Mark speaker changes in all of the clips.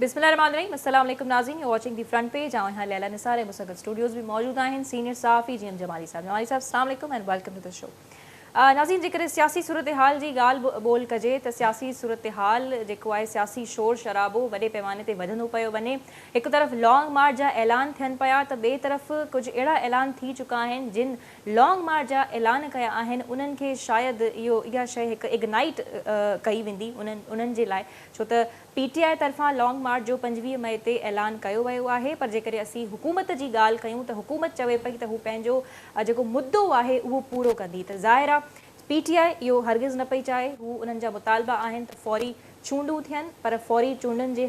Speaker 1: بسم الله الرحمٰن الرحيم السلام عليڪم ناظرين you watching the front page آئون آهيان ليليٰ نثار ۽ مون سان گڏ اسٽوڊيوز ۾ موجود آهن سينيئر صحافي جي ايم جمالي صاحب جمالي صاحب السلام عليڪم and welcome to the show ناظرين جيڪڏهن سياسي صورتحال جي ڳالهه ٻولهه ڪجي ته سياسي صورتحال جيڪو آهي سياسي شور شرابو وڏي پيماني تي وڌندو پيو وڃي هڪ طرف لانگ مارچ جا اعلان ٿين پيا ته ٻئي طرف ڪجهه اهڙا اعلان ٿي چڪا آهن جن لانگ مارچ جا اعلان ڪيا آهن انهن کي شايد اهو اها شيء هڪ اگنائيٽ ڪئي ويندي انهن انهن جي لاء ڇو ته پي ٽي آء طرفان لانگ مارچ جو 25 مئي تي اعلان ڪيو ويو آهي پر جيڪڏهن اسين حڪومت جي ڳالهه ڪيون ته حڪومت چوي پئي ته هو پنهنجو جيڪو مدو آهي اهو پورو ڪندي ته ظاهر آهي پي ٽي آء اهو هرگز نه پئي چاهي هو انهن جا مطالبا آهن ته فوري چونڊون ٿين پر فوري چونڊن جي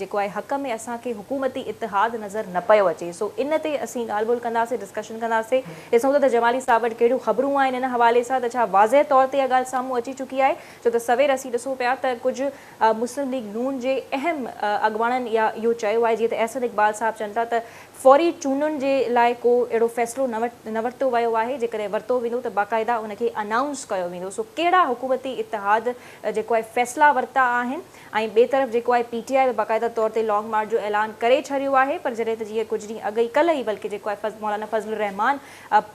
Speaker 1: جيڪو آهي حق ۾ اسان کي حڪومتي اتحاد نظر نه پيو اچي سو ان تي اسين ڳالهه ٻولهه ڪنداسين ڊسڪشن ڪنداسين ڏسون ٿا ته جمالي صاحب وٽ ڪهڙيون خبرون آهن ان حوالي سان ته ڇا واضح طور تي اها ڳالهه سامهون اچي چڪي آهي ڇو ته سوير اسين ڏسون پيا ته ڪجهه مسلم ليگ نون جي اهم اڳواڻن يا اهو چيو آهي جيئن ته احسن اقبال صاحب چون ٿا ته فوري چونڊن جي لاء ڪو اهڙو فيصلو نه ورتو ويو آهي جيڪڏهن ورتو ويندو ته باقاعده ان کي انائونس ڪيو ويندو سو ڪهڙا حڪومتي اتحاد جيڪو آهي فيصلا ورتا آهن ۽ ٻئي طرف جيڪو آهي پي ٽي آء به باقاعده طور تي لانگ مارچ جو اعلان ڪري ڇڏيو آهي پر جڏهن ته جيئن ڪجهه ڏينهن اڳ ئي ڪلهه ئي بلڪه جيڪو آهي مولانا فضل الرحمان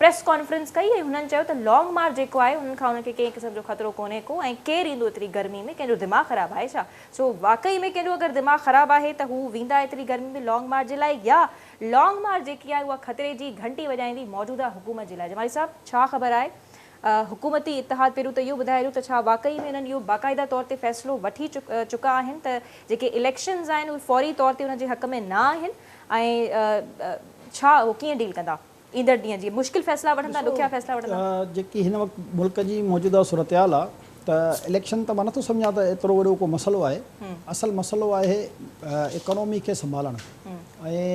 Speaker 1: پريس ڪانفرنس ڪئي ۽ هنن چيو ته لانگ مارچ جيڪو آهي انهن کان انهن کي ڪنهن قسم جو خطرو ڪونهي ڪو ۽ ڪير ايندو ايتري گرمي ۾ ڪنهن جو دماغ خراب آهي ڇا؟ سو واقعي ۾ ڪنهن جو اگر دماغ خراب آهي ته هو ويندا ايتري گرمي ۾ لانگ مارچ جي لاء يا لانگ مارچ جيڪي آهي اها خطري جي گهنٽي وڄائيندي موجوده حڪومت جي لاء جمالي صاحب ڇا خبر آهي حڪومتي اتحاد پهريون ته اهو ٻڌائي ڏيو ته ڇا واقعي ۾ انهن اهو باقاعده طور تي فيصلو وٺي چڪا آهن ته جيڪي اليڪشنز آهن اهي فوري طور تي انهن جي حق ۾ نه آهن ۽ ڇا اهو ڪيئن ڊيل ڪندا ايندڙ ڏينهن جي مشڪل فيصلا وٺندا ڏکيا فيصلا وٺندا.
Speaker 2: جيڪي هن وقت ملڪ جي موجوده صورتحال آ ته اليڪشن ته مان نٿو سمجهان ته ايترو وڏو ڪو مسئلو آهي اصل مسئلو آهي اڪانومي کي سنڀالڻ ۽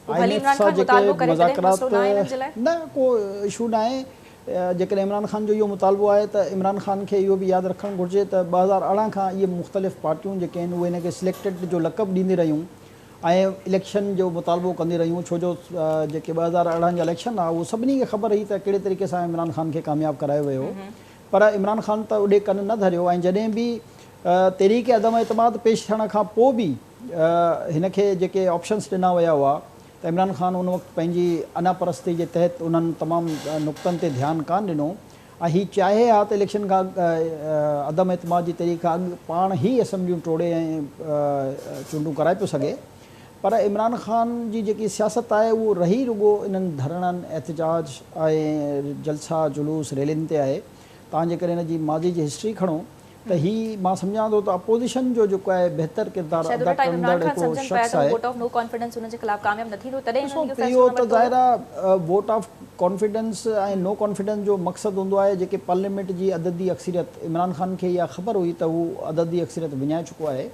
Speaker 1: پوء ڀلي عمران خان مطالبو ڪري تڏهن به مسئلو ناهي انهن جي لاء؟
Speaker 2: نه ڪو اشو ناهي جيڪڏهن عمران خان جو اهو مطالبو آهي ته عمران خان کي اهو به ياد رکڻ گهرجي ته 2018 کان اهي مختلف پارٽيون جيڪي آهن اهي هن کي سليڪٽيڊ جو لقب ڏيندي رهيون ۽ اليڪشن جو مطالبو ڪندي رهيون ڇو جو جيڪي 2018 جا اليڪشن ها اهو سڀني کي خبر هئي ته ڪهڙي طريقي سان عمران خان کي ڪامياب ڪرايو ويو هو پر عمران خان ته اڏي ڪن نه ڌريو ۽ جڏهن به تحريڪ عدم اعتماد پيش ٿيڻ کان پوء به هن کي جيڪي آپشنس ڏنا ويا هئا ته عمران خان ان وقت پنهنجي انا پرستي جي تحت انهن تمام نقطن تي ڌيان ڪانه ڏنو ۽ هي چاهي ها ته اليڪشن کان اڳ عدم اعتماد جي تحريڪ کان اڳ پاڻ هي اسيمبليون ٽوڙي ۽ چونڊون ڪرائي پيو سگهي پر عمران خان جي جيڪي سياست آهي اهو رهي رڳو انهن ڌرڻن، احتجاج ۽ جلسا جلوس ريلين تي آهي. توهان جيڪڏهن هن جي ماضي جي هسٽري کڻو ته هي مان سمجهان ٿو ته اپوزيشن جو جيڪو آهي بهتر ڪردار
Speaker 1: شايد ان
Speaker 2: ادا
Speaker 1: ٽائيم
Speaker 2: ڪندڙ
Speaker 1: عمران خان
Speaker 2: هڪڙو
Speaker 1: سمجهن پيا
Speaker 2: شخص
Speaker 1: ته هو
Speaker 2: آهي.
Speaker 1: ووٽ آف نو ڪانفيڊنس انهن جي خلاف ڪامياب نه ٿيندو تڏهن
Speaker 2: ڏسو
Speaker 1: انهن اهو فيصلو
Speaker 2: اهو
Speaker 1: نه
Speaker 2: ته
Speaker 1: ورتو
Speaker 2: ظاهر
Speaker 1: هيو.
Speaker 2: آهي vote of confidence ۽ no confidence جو مقصد هوندو آهي جيڪي پارليامينٽ جي عددي اڪثريت عمران خان کي اها خبر هئي ته هو عددي اڪثريت وڃائي چڪو آهي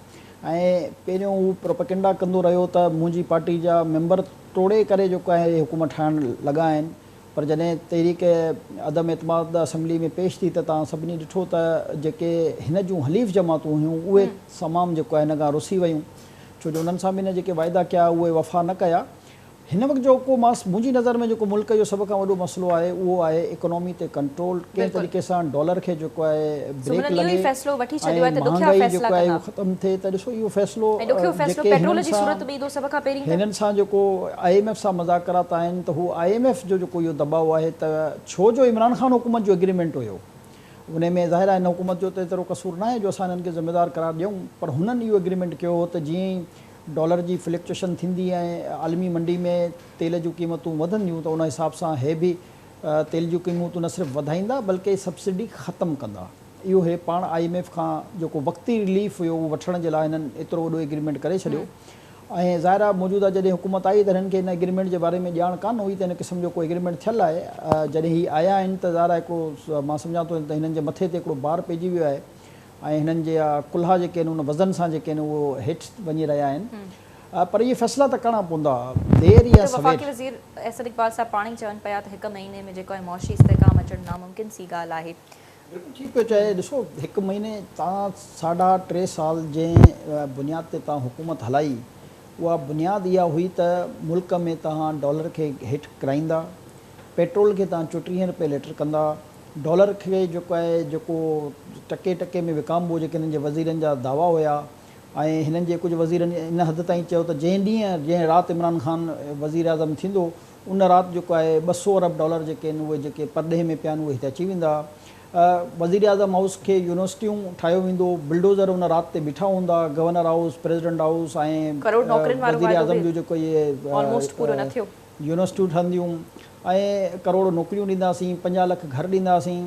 Speaker 2: ۽ پهريون هو پروپيگنڊا ڪندو رهيو ته منهنجي پارٽي جا ميمبر ٽوڙي ڪري جيڪو آهي حڪومت ٺاهڻ لڳا آهن پر جڏهن تحريڪ عدم اعتماد اسيمبلي ۾ پيش ٿي ته توهان سڀني ڏٺو ته جيڪي هن جون حليف جماعتون هيون اهي تمام جيڪو آهي هن کان رسي ويون ڇو جو انهن سان به هن جيڪي واعدا ڪيا اهي وفا نه ڪيا. هن وقت جو ڪو ماس منهنجي نظر ۾ جيڪو ملڪ جو سڀ کان وڏو مسئلو آهي اهو آهي اڪانومي تي ڪنٽرول ڪنهن طريقي سان ڊالر کي جيڪو آهي
Speaker 1: سو
Speaker 2: بريڪ
Speaker 1: هنن اهو ئي
Speaker 2: لڳي
Speaker 1: فيصلو وٺي
Speaker 2: ۽
Speaker 1: ڇڏيو آهي ته ڏکيا
Speaker 2: مهانگائي
Speaker 1: فيصلا
Speaker 2: جيڪو آهي
Speaker 1: ڪندا.
Speaker 2: اهو ختم ٿئي ته ڏسو اهو فيصلو
Speaker 1: ۽ ڏکيو فيصلو
Speaker 2: جيڪي
Speaker 1: پيٽرول
Speaker 2: هنن
Speaker 1: جي
Speaker 2: سان
Speaker 1: صورت ۾ ايندو سڀ کان پهرين ته.
Speaker 2: هنن سان جيڪو I M F سان مذاڪرات آهن ته هو I M F جو جيڪو اهو دٻاء آهي ته ڇو جو عمران خان حڪومت جو ايگريمينٽ هيو انهي ۾ ظاهر آهي هن حڪومت جو ته ايترو قصور ناهي جو اسان هنن کي ذميوار قرار ڏيون پر هنن اهو ايگريمينٽ ڪيو هو ته جيئن ئي ڊالر جي فلڪچوئيشن ٿيندي ۽ عالمي منڊي ۾ تيل جون قيمتون وڌنديون ته ان حساب سان هي به تيل جون قيمتون نه صرف وڌائيندا بلڪه سبسڊي ختم ڪندا. اهو هي پاڻ I M F کان جيڪو وقتي رليف هيو اهو وٺڻ جي لاء هنن ايترو وڏو ايگريمينٽ ڪري ڇڏيو ۽ ظاهر آهي موجوده جڏهن حڪومت آئي ته هنن کي ان ايگريمينٽ جي باري ۾ ڄاڻ ڪانه هئي ته ان قسم جو ڪو ايگريمينٽ ٿيل آهي جڏهن هي آيا آهن ته ظاهر آهي هڪڙو مان سمجهان ٿو ته هنن جي مٿي تي هڪڙو بار پئجي ويو آهي ۽ هنن جا ڪلها جيڪي آهن ان وزن سان جيڪي آهن اهو هيٺ وڃي رهيا آهن پر اهي فيصلا ته ڪرڻا پوندا دير يا
Speaker 1: ته وفاقي
Speaker 2: سوير.
Speaker 1: وزير احسن اقبال صاحب پاڻ ئي چون پيا ته هڪ مهيني ۾ جيڪو آهي معاشي استحڪام اچڻ ناممڪن سي ڳالهه آهي.
Speaker 2: بلڪل ٺيڪ پيو چئي ڏسو هڪ مهيني تان ساڍا ٽي سال جنهن بنياد تي تان حڪومت هلائي اها بنياد اها هئي ته ملڪ ۾ تان ڊالر کي هيٺ ڪرائيندا پيٽرول کي تان 34 رپئي ليٽر ڪندا، ڊالر کي جيڪو آهي جيڪو ٽڪي ٽڪي ۾ وڪامبو جيڪي هنن جي وزيرن جا دعويٰ هيا ۽ هنن جي ڪجهه وزيرن ان حد تائين چيو ته جنهن ڏينهن جنهن رات عمران خان وزيراعظم ٿيندو ان رات جيڪو آهي 200 ارب ڊالر جيڪي آهن اهي جيڪي پرڏيهه ۾ پيا آهن اهي هتي اچي ويندا. وزيراعظم هائوس کي يونيورسٽيون ٺاهيو ويندو، بلڊوزر ان رات تي بيٺا هوندا، governor house, president house ۽
Speaker 1: crore نوڪرين وارو واعدو
Speaker 2: وزيراعظم
Speaker 1: به
Speaker 2: جون جيڪو اهي
Speaker 1: آلموسٽ پورو نه ٿيو.
Speaker 2: يونيورسٽيون ٺهنديون ۽ ڪروڙ نوڪريون ڏينداسين، 50 لک گهر ڏينداسين.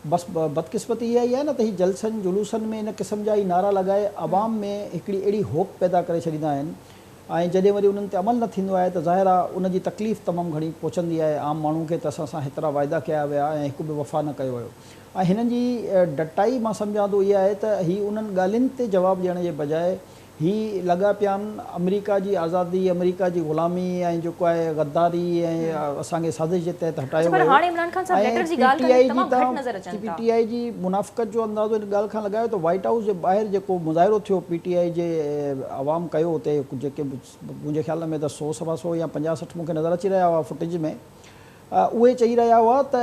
Speaker 2: بس بدقسمتي اها ئي آهي نه ته هي جلسن جلوسن ۾ ان قسم جا ئي نعرا لڳائي عوام ۾ هڪڙي اهڙي هوپ پيدا ڪري ڇڏيندا آهن ۽ جڏهن وري انهن تي عمل نه ٿيندو آهي ته ظاهر آهي ان جي تڪليف تمام گهڻي پهچندي آهي عام ماڻهو کي ته اسان سان هيترا واعدا ڪيا ويا ۽ هڪ به وفا نه ڪيو ويو ۽ هنن جي ڊٽائي مان سمجهان ٿو اها آهي ته هي انهن ڳالهين تي جواب ڏيڻ جي بجاء هي لڳا پيا آهن آمريڪا جي آزادي، آمريڪا جي غلامي ۽ جيڪو آهي غداري ۽ اسان کي سازش جي تحت
Speaker 1: اڇا
Speaker 2: هٽايو
Speaker 1: پر
Speaker 2: ويو
Speaker 1: هاڻي عمران خان صاحب
Speaker 2: ۽
Speaker 1: ليٽر جي
Speaker 2: پي
Speaker 1: ڳالهه
Speaker 2: ٽي
Speaker 1: ڪندي
Speaker 2: آء جي
Speaker 1: تمام گهٽ
Speaker 2: تان
Speaker 1: نظر اچن
Speaker 2: پي
Speaker 1: ٿا.
Speaker 2: ٽي آء جي منافقت جو اندازو ان ڳالهه کان لڳايو ته وائيٽ هائوس جي ٻاهر جيڪو مظاهرو ٿيو پي ٽي آء جي عوام ڪيو اتي جيڪي منهنجي خيال ۾ ته سو سوا سو يا 50 60 مون کي نظر اچي رهيا هئا فوٽيج ۾ اهي چئي رهيا هئا ته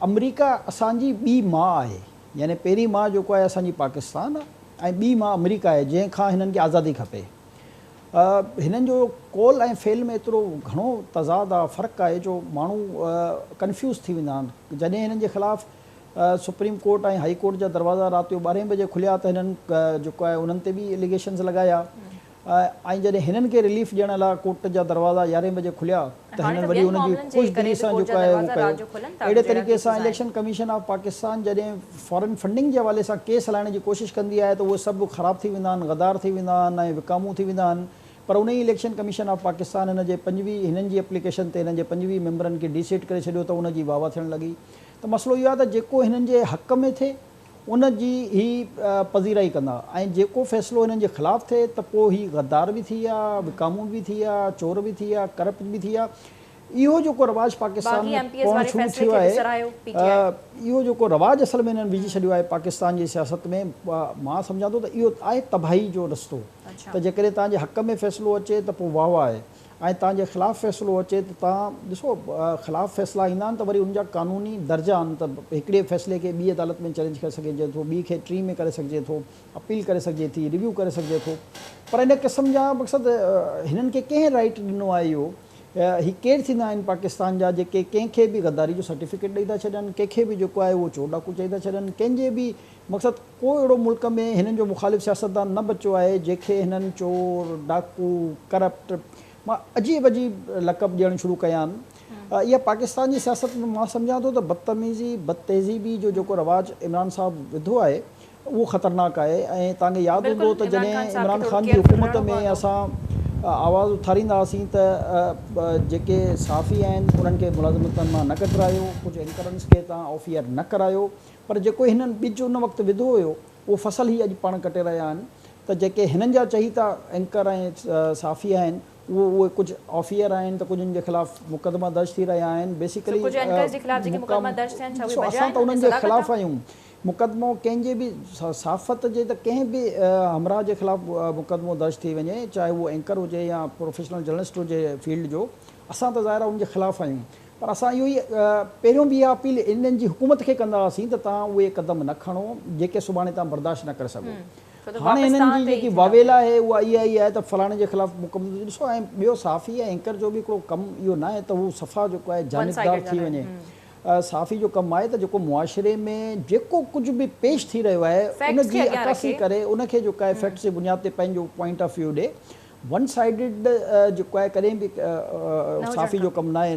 Speaker 2: آمريڪا اسان جي ٻي ماء آهي يعني پهرين ماء جيڪو آهي اسان جي پاڪستان آهي ۽ ٻي ماء آمريڪا آهي جنهن کان هنن کي آزادي کپي. هنن جو قول ۽ فعل ۾ ايترو گهڻو تضاد آ فرق آهي جو ماڻهو ڪنفيوز ٿي ويندا آهن. جڏهن هنن جي خلاف سپريم ڪورٽ ۽ هائي ڪورٽ جا دروازا رات جو ٻارهين بجي کليا ته هنن جيڪو آهي انهن تي به اليگيشنز لڳايا ۽ جڏهن هنن کي رليف ڏيڻ لاء ڪورٽ جا دروازا يارهين بجي کليا
Speaker 1: ۽
Speaker 2: ته
Speaker 1: هاڻي
Speaker 2: هنن
Speaker 1: ته
Speaker 2: وري
Speaker 1: ٻين
Speaker 2: ان جي
Speaker 1: معاملن جي
Speaker 2: خوش
Speaker 1: ڪري
Speaker 2: دلي
Speaker 1: به
Speaker 2: سان
Speaker 1: ڪورٽ
Speaker 2: جيڪو
Speaker 1: جا
Speaker 2: آهي اهو
Speaker 1: دروازا
Speaker 2: ڪيو.
Speaker 1: رات جو کلن ٿا
Speaker 2: اهڙي
Speaker 1: جهڙا
Speaker 2: طريقي
Speaker 1: ڪيسز
Speaker 2: سان
Speaker 1: آهن.
Speaker 2: اليڪشن ڪميشن آف پاڪستان جڏهن فارن فنڊنگ جي حوالي سان ڪيس هلائڻ جي ڪوشش ڪندي آهي ته اهي سڀ خراب ٿي ويندا آهن، غدار ٿي ويندا آهن ۽ وڪامو ٿي ويندا آهن پر انهي اليڪشن ڪميشن آف پاڪستان هن جي 25 هنن جي اپليڪيشن تي هنن جي 25 ميمبرن کي ڊي سيٽ ڪري ڇڏيو ته ان جي واهه واهه ٿيڻ لڳي ته مسئلو اهو آهي ته جيڪو هنن جي حق ۾ ٿئي ان جي هي پذيرائي ڪندا ۽ جيڪو فيصلو هنن جي خلاف ٿئي ته پوء هي غدار به ٿي ويا، وڪامو به ٿي ويا، چور به ٿي ويا، ڪرپٽ به ٿي ويا. اهو جيڪو رواج پاڪستان
Speaker 1: باغي
Speaker 2: ۾
Speaker 1: ايم پي ايز
Speaker 2: پوڻ
Speaker 1: واري
Speaker 2: شروع
Speaker 1: فيصلي
Speaker 2: ٿيو
Speaker 1: کي به
Speaker 2: آهي،
Speaker 1: ساراهيو پي ٽي آء.
Speaker 2: اهو جيڪو رواج اصل ۾ هنن وجهي ڇڏيو آهي پاڪستان جي سياست ۾، مان سمجهان ٿو ته اهو آهي تباهي جو رستو ته جيڪڏهن توهان جي حق ۾ فيصلو اچي ته پوء واهه واهه آهي. ۽ توهان جي خلاف فيصلو اچي ته توهان ڏسو خلاف فيصلا ايندا آهن ته وري ان جا قانوني درجا آهن ته هڪڙي فيصلي کي ٻي عدالت ۾ چئلينج ڪري سگهجي ٿو ٻي کي ٽين ۾ ڪري سگهجي ٿو اپيل ڪري سگهجي ٿي ريويو ڪري سگهجي ٿو پر ان قسم جا مقصد هنن کي ڪنهن رائيٽ ڏنو آهي اهو هي ڪير ٿيندا آهن پاڪستان جا جيڪي ڪنهن کي به غداري جو سرٽيفڪيٽ ڏئي ٿا ڇڏن ڪنهن کي به جيڪو آهي اهو چور ڊاڪو چئي ٿا ڇڏن ڪنهن جي به مقصد ڪو اهڙو ملڪ ۾ هنن جو مخالف سياستدان نه بچيو آهي جنهن کي هنن چور، ڊاڪو، ڪرپٽ مان عجيب عجيب لقب ڏيڻ شروع ڪيا آهن. اها پاڪستان جي سياست ۾ مان سمجهان ٿو ته بدتميزي، بدتهذيبي جو جيڪو رواج عمران صاحب وڌو آهي اهو خطرناڪ آهي ۽ توهان کي ياد هوندو
Speaker 1: بلڪل
Speaker 2: ته
Speaker 1: عمران خان
Speaker 2: جڏهن
Speaker 1: صاحب کي
Speaker 2: عمران
Speaker 1: ٿورو
Speaker 2: خان جي
Speaker 1: ڪيئرفل
Speaker 2: حڪومت
Speaker 1: رهڻو
Speaker 2: ۾
Speaker 1: پوندو.
Speaker 2: اسان آواز اٿاريندا هئاسين ته جيڪي صحافي آهن انهن کي ملازمتن مان نه ڪڍرايو، ڪجهه اينڪرنس کي توهان آف ايئر نه ڪرايو پر جيڪو هنن ٻج ان وقت وڌو هيو اهو فصل هي اڄ پاڻ ڪٽي رهيا آهن ته جيڪي هنن جا چهيتا اينڪر ۽ صحافي آهن اهو اهي ڪجهه آف ايئر آهن ته ڪجهه ان جي خلاف مقدما درج ٿي رهيا آهن
Speaker 1: سو
Speaker 2: بيسيڪلي
Speaker 1: ڪجهه اينڪرز جي خلاف جيڪي
Speaker 2: مقام
Speaker 1: مقدما درج ٿيا آهن ڇا اهي
Speaker 2: ڏسو
Speaker 1: بجا
Speaker 2: اسان
Speaker 1: آهن
Speaker 2: ته
Speaker 1: انهن
Speaker 2: انهن
Speaker 1: کي
Speaker 2: جي
Speaker 1: سزا
Speaker 2: خلاف
Speaker 1: کپي؟
Speaker 2: آهيون مقدمو ڪنهن جي به صحافت جي ته ڪنهن به همراهه جي خلاف مقدمو درج ٿي وڃي چاهي اهو اينڪر هجي يا پروفيشنل جرنلسٽ هجي فيلڊ جو اسان ته ظاهر آهي ان جي خلاف آهيون پر اسان اهو ئي پهريون به اها اپيل انهن جي حڪومت کي ڪندا هئاسين ته توهان اهي قدم نه کڻو جيڪي سڀاڻي توهان برداشت نه ڪري سگهو.
Speaker 1: ڇو ته
Speaker 2: هاڻي
Speaker 1: واپس
Speaker 2: هنن
Speaker 1: توهان
Speaker 2: جي
Speaker 1: تي ئي
Speaker 2: جيڪي
Speaker 1: ٿيندا
Speaker 2: واويلا آهي اها اها ئي آهي ته فلاڻي جي خلاف مقدمو ڏسو ۽ ٻيو صحافي ۽ اينڪر جو به هڪڙو ڪم اهو ناهي ته هو صفا جيڪو آهي
Speaker 1: ون
Speaker 2: جانبدار
Speaker 1: سائيڊڊ
Speaker 2: ٿي
Speaker 1: ڳالهائين.
Speaker 2: وڃي. صحافي جو ڪم آهي ته جيڪو معاشري ۾ جيڪو ڪجهه به پيش ٿي رهيو آهي ان
Speaker 1: فيڪٽس کي
Speaker 2: جي
Speaker 1: اڳيان
Speaker 2: عڪاسي
Speaker 1: رکي.
Speaker 2: ڪري ان کي جيڪو آهي فيڪٽس جي بنياد تي پنهنجو پوائنٽ آف ويو ڏي. ون سائيڊڊ جيڪو آهي ڪڏهن به صحافي جو ڪم ناهي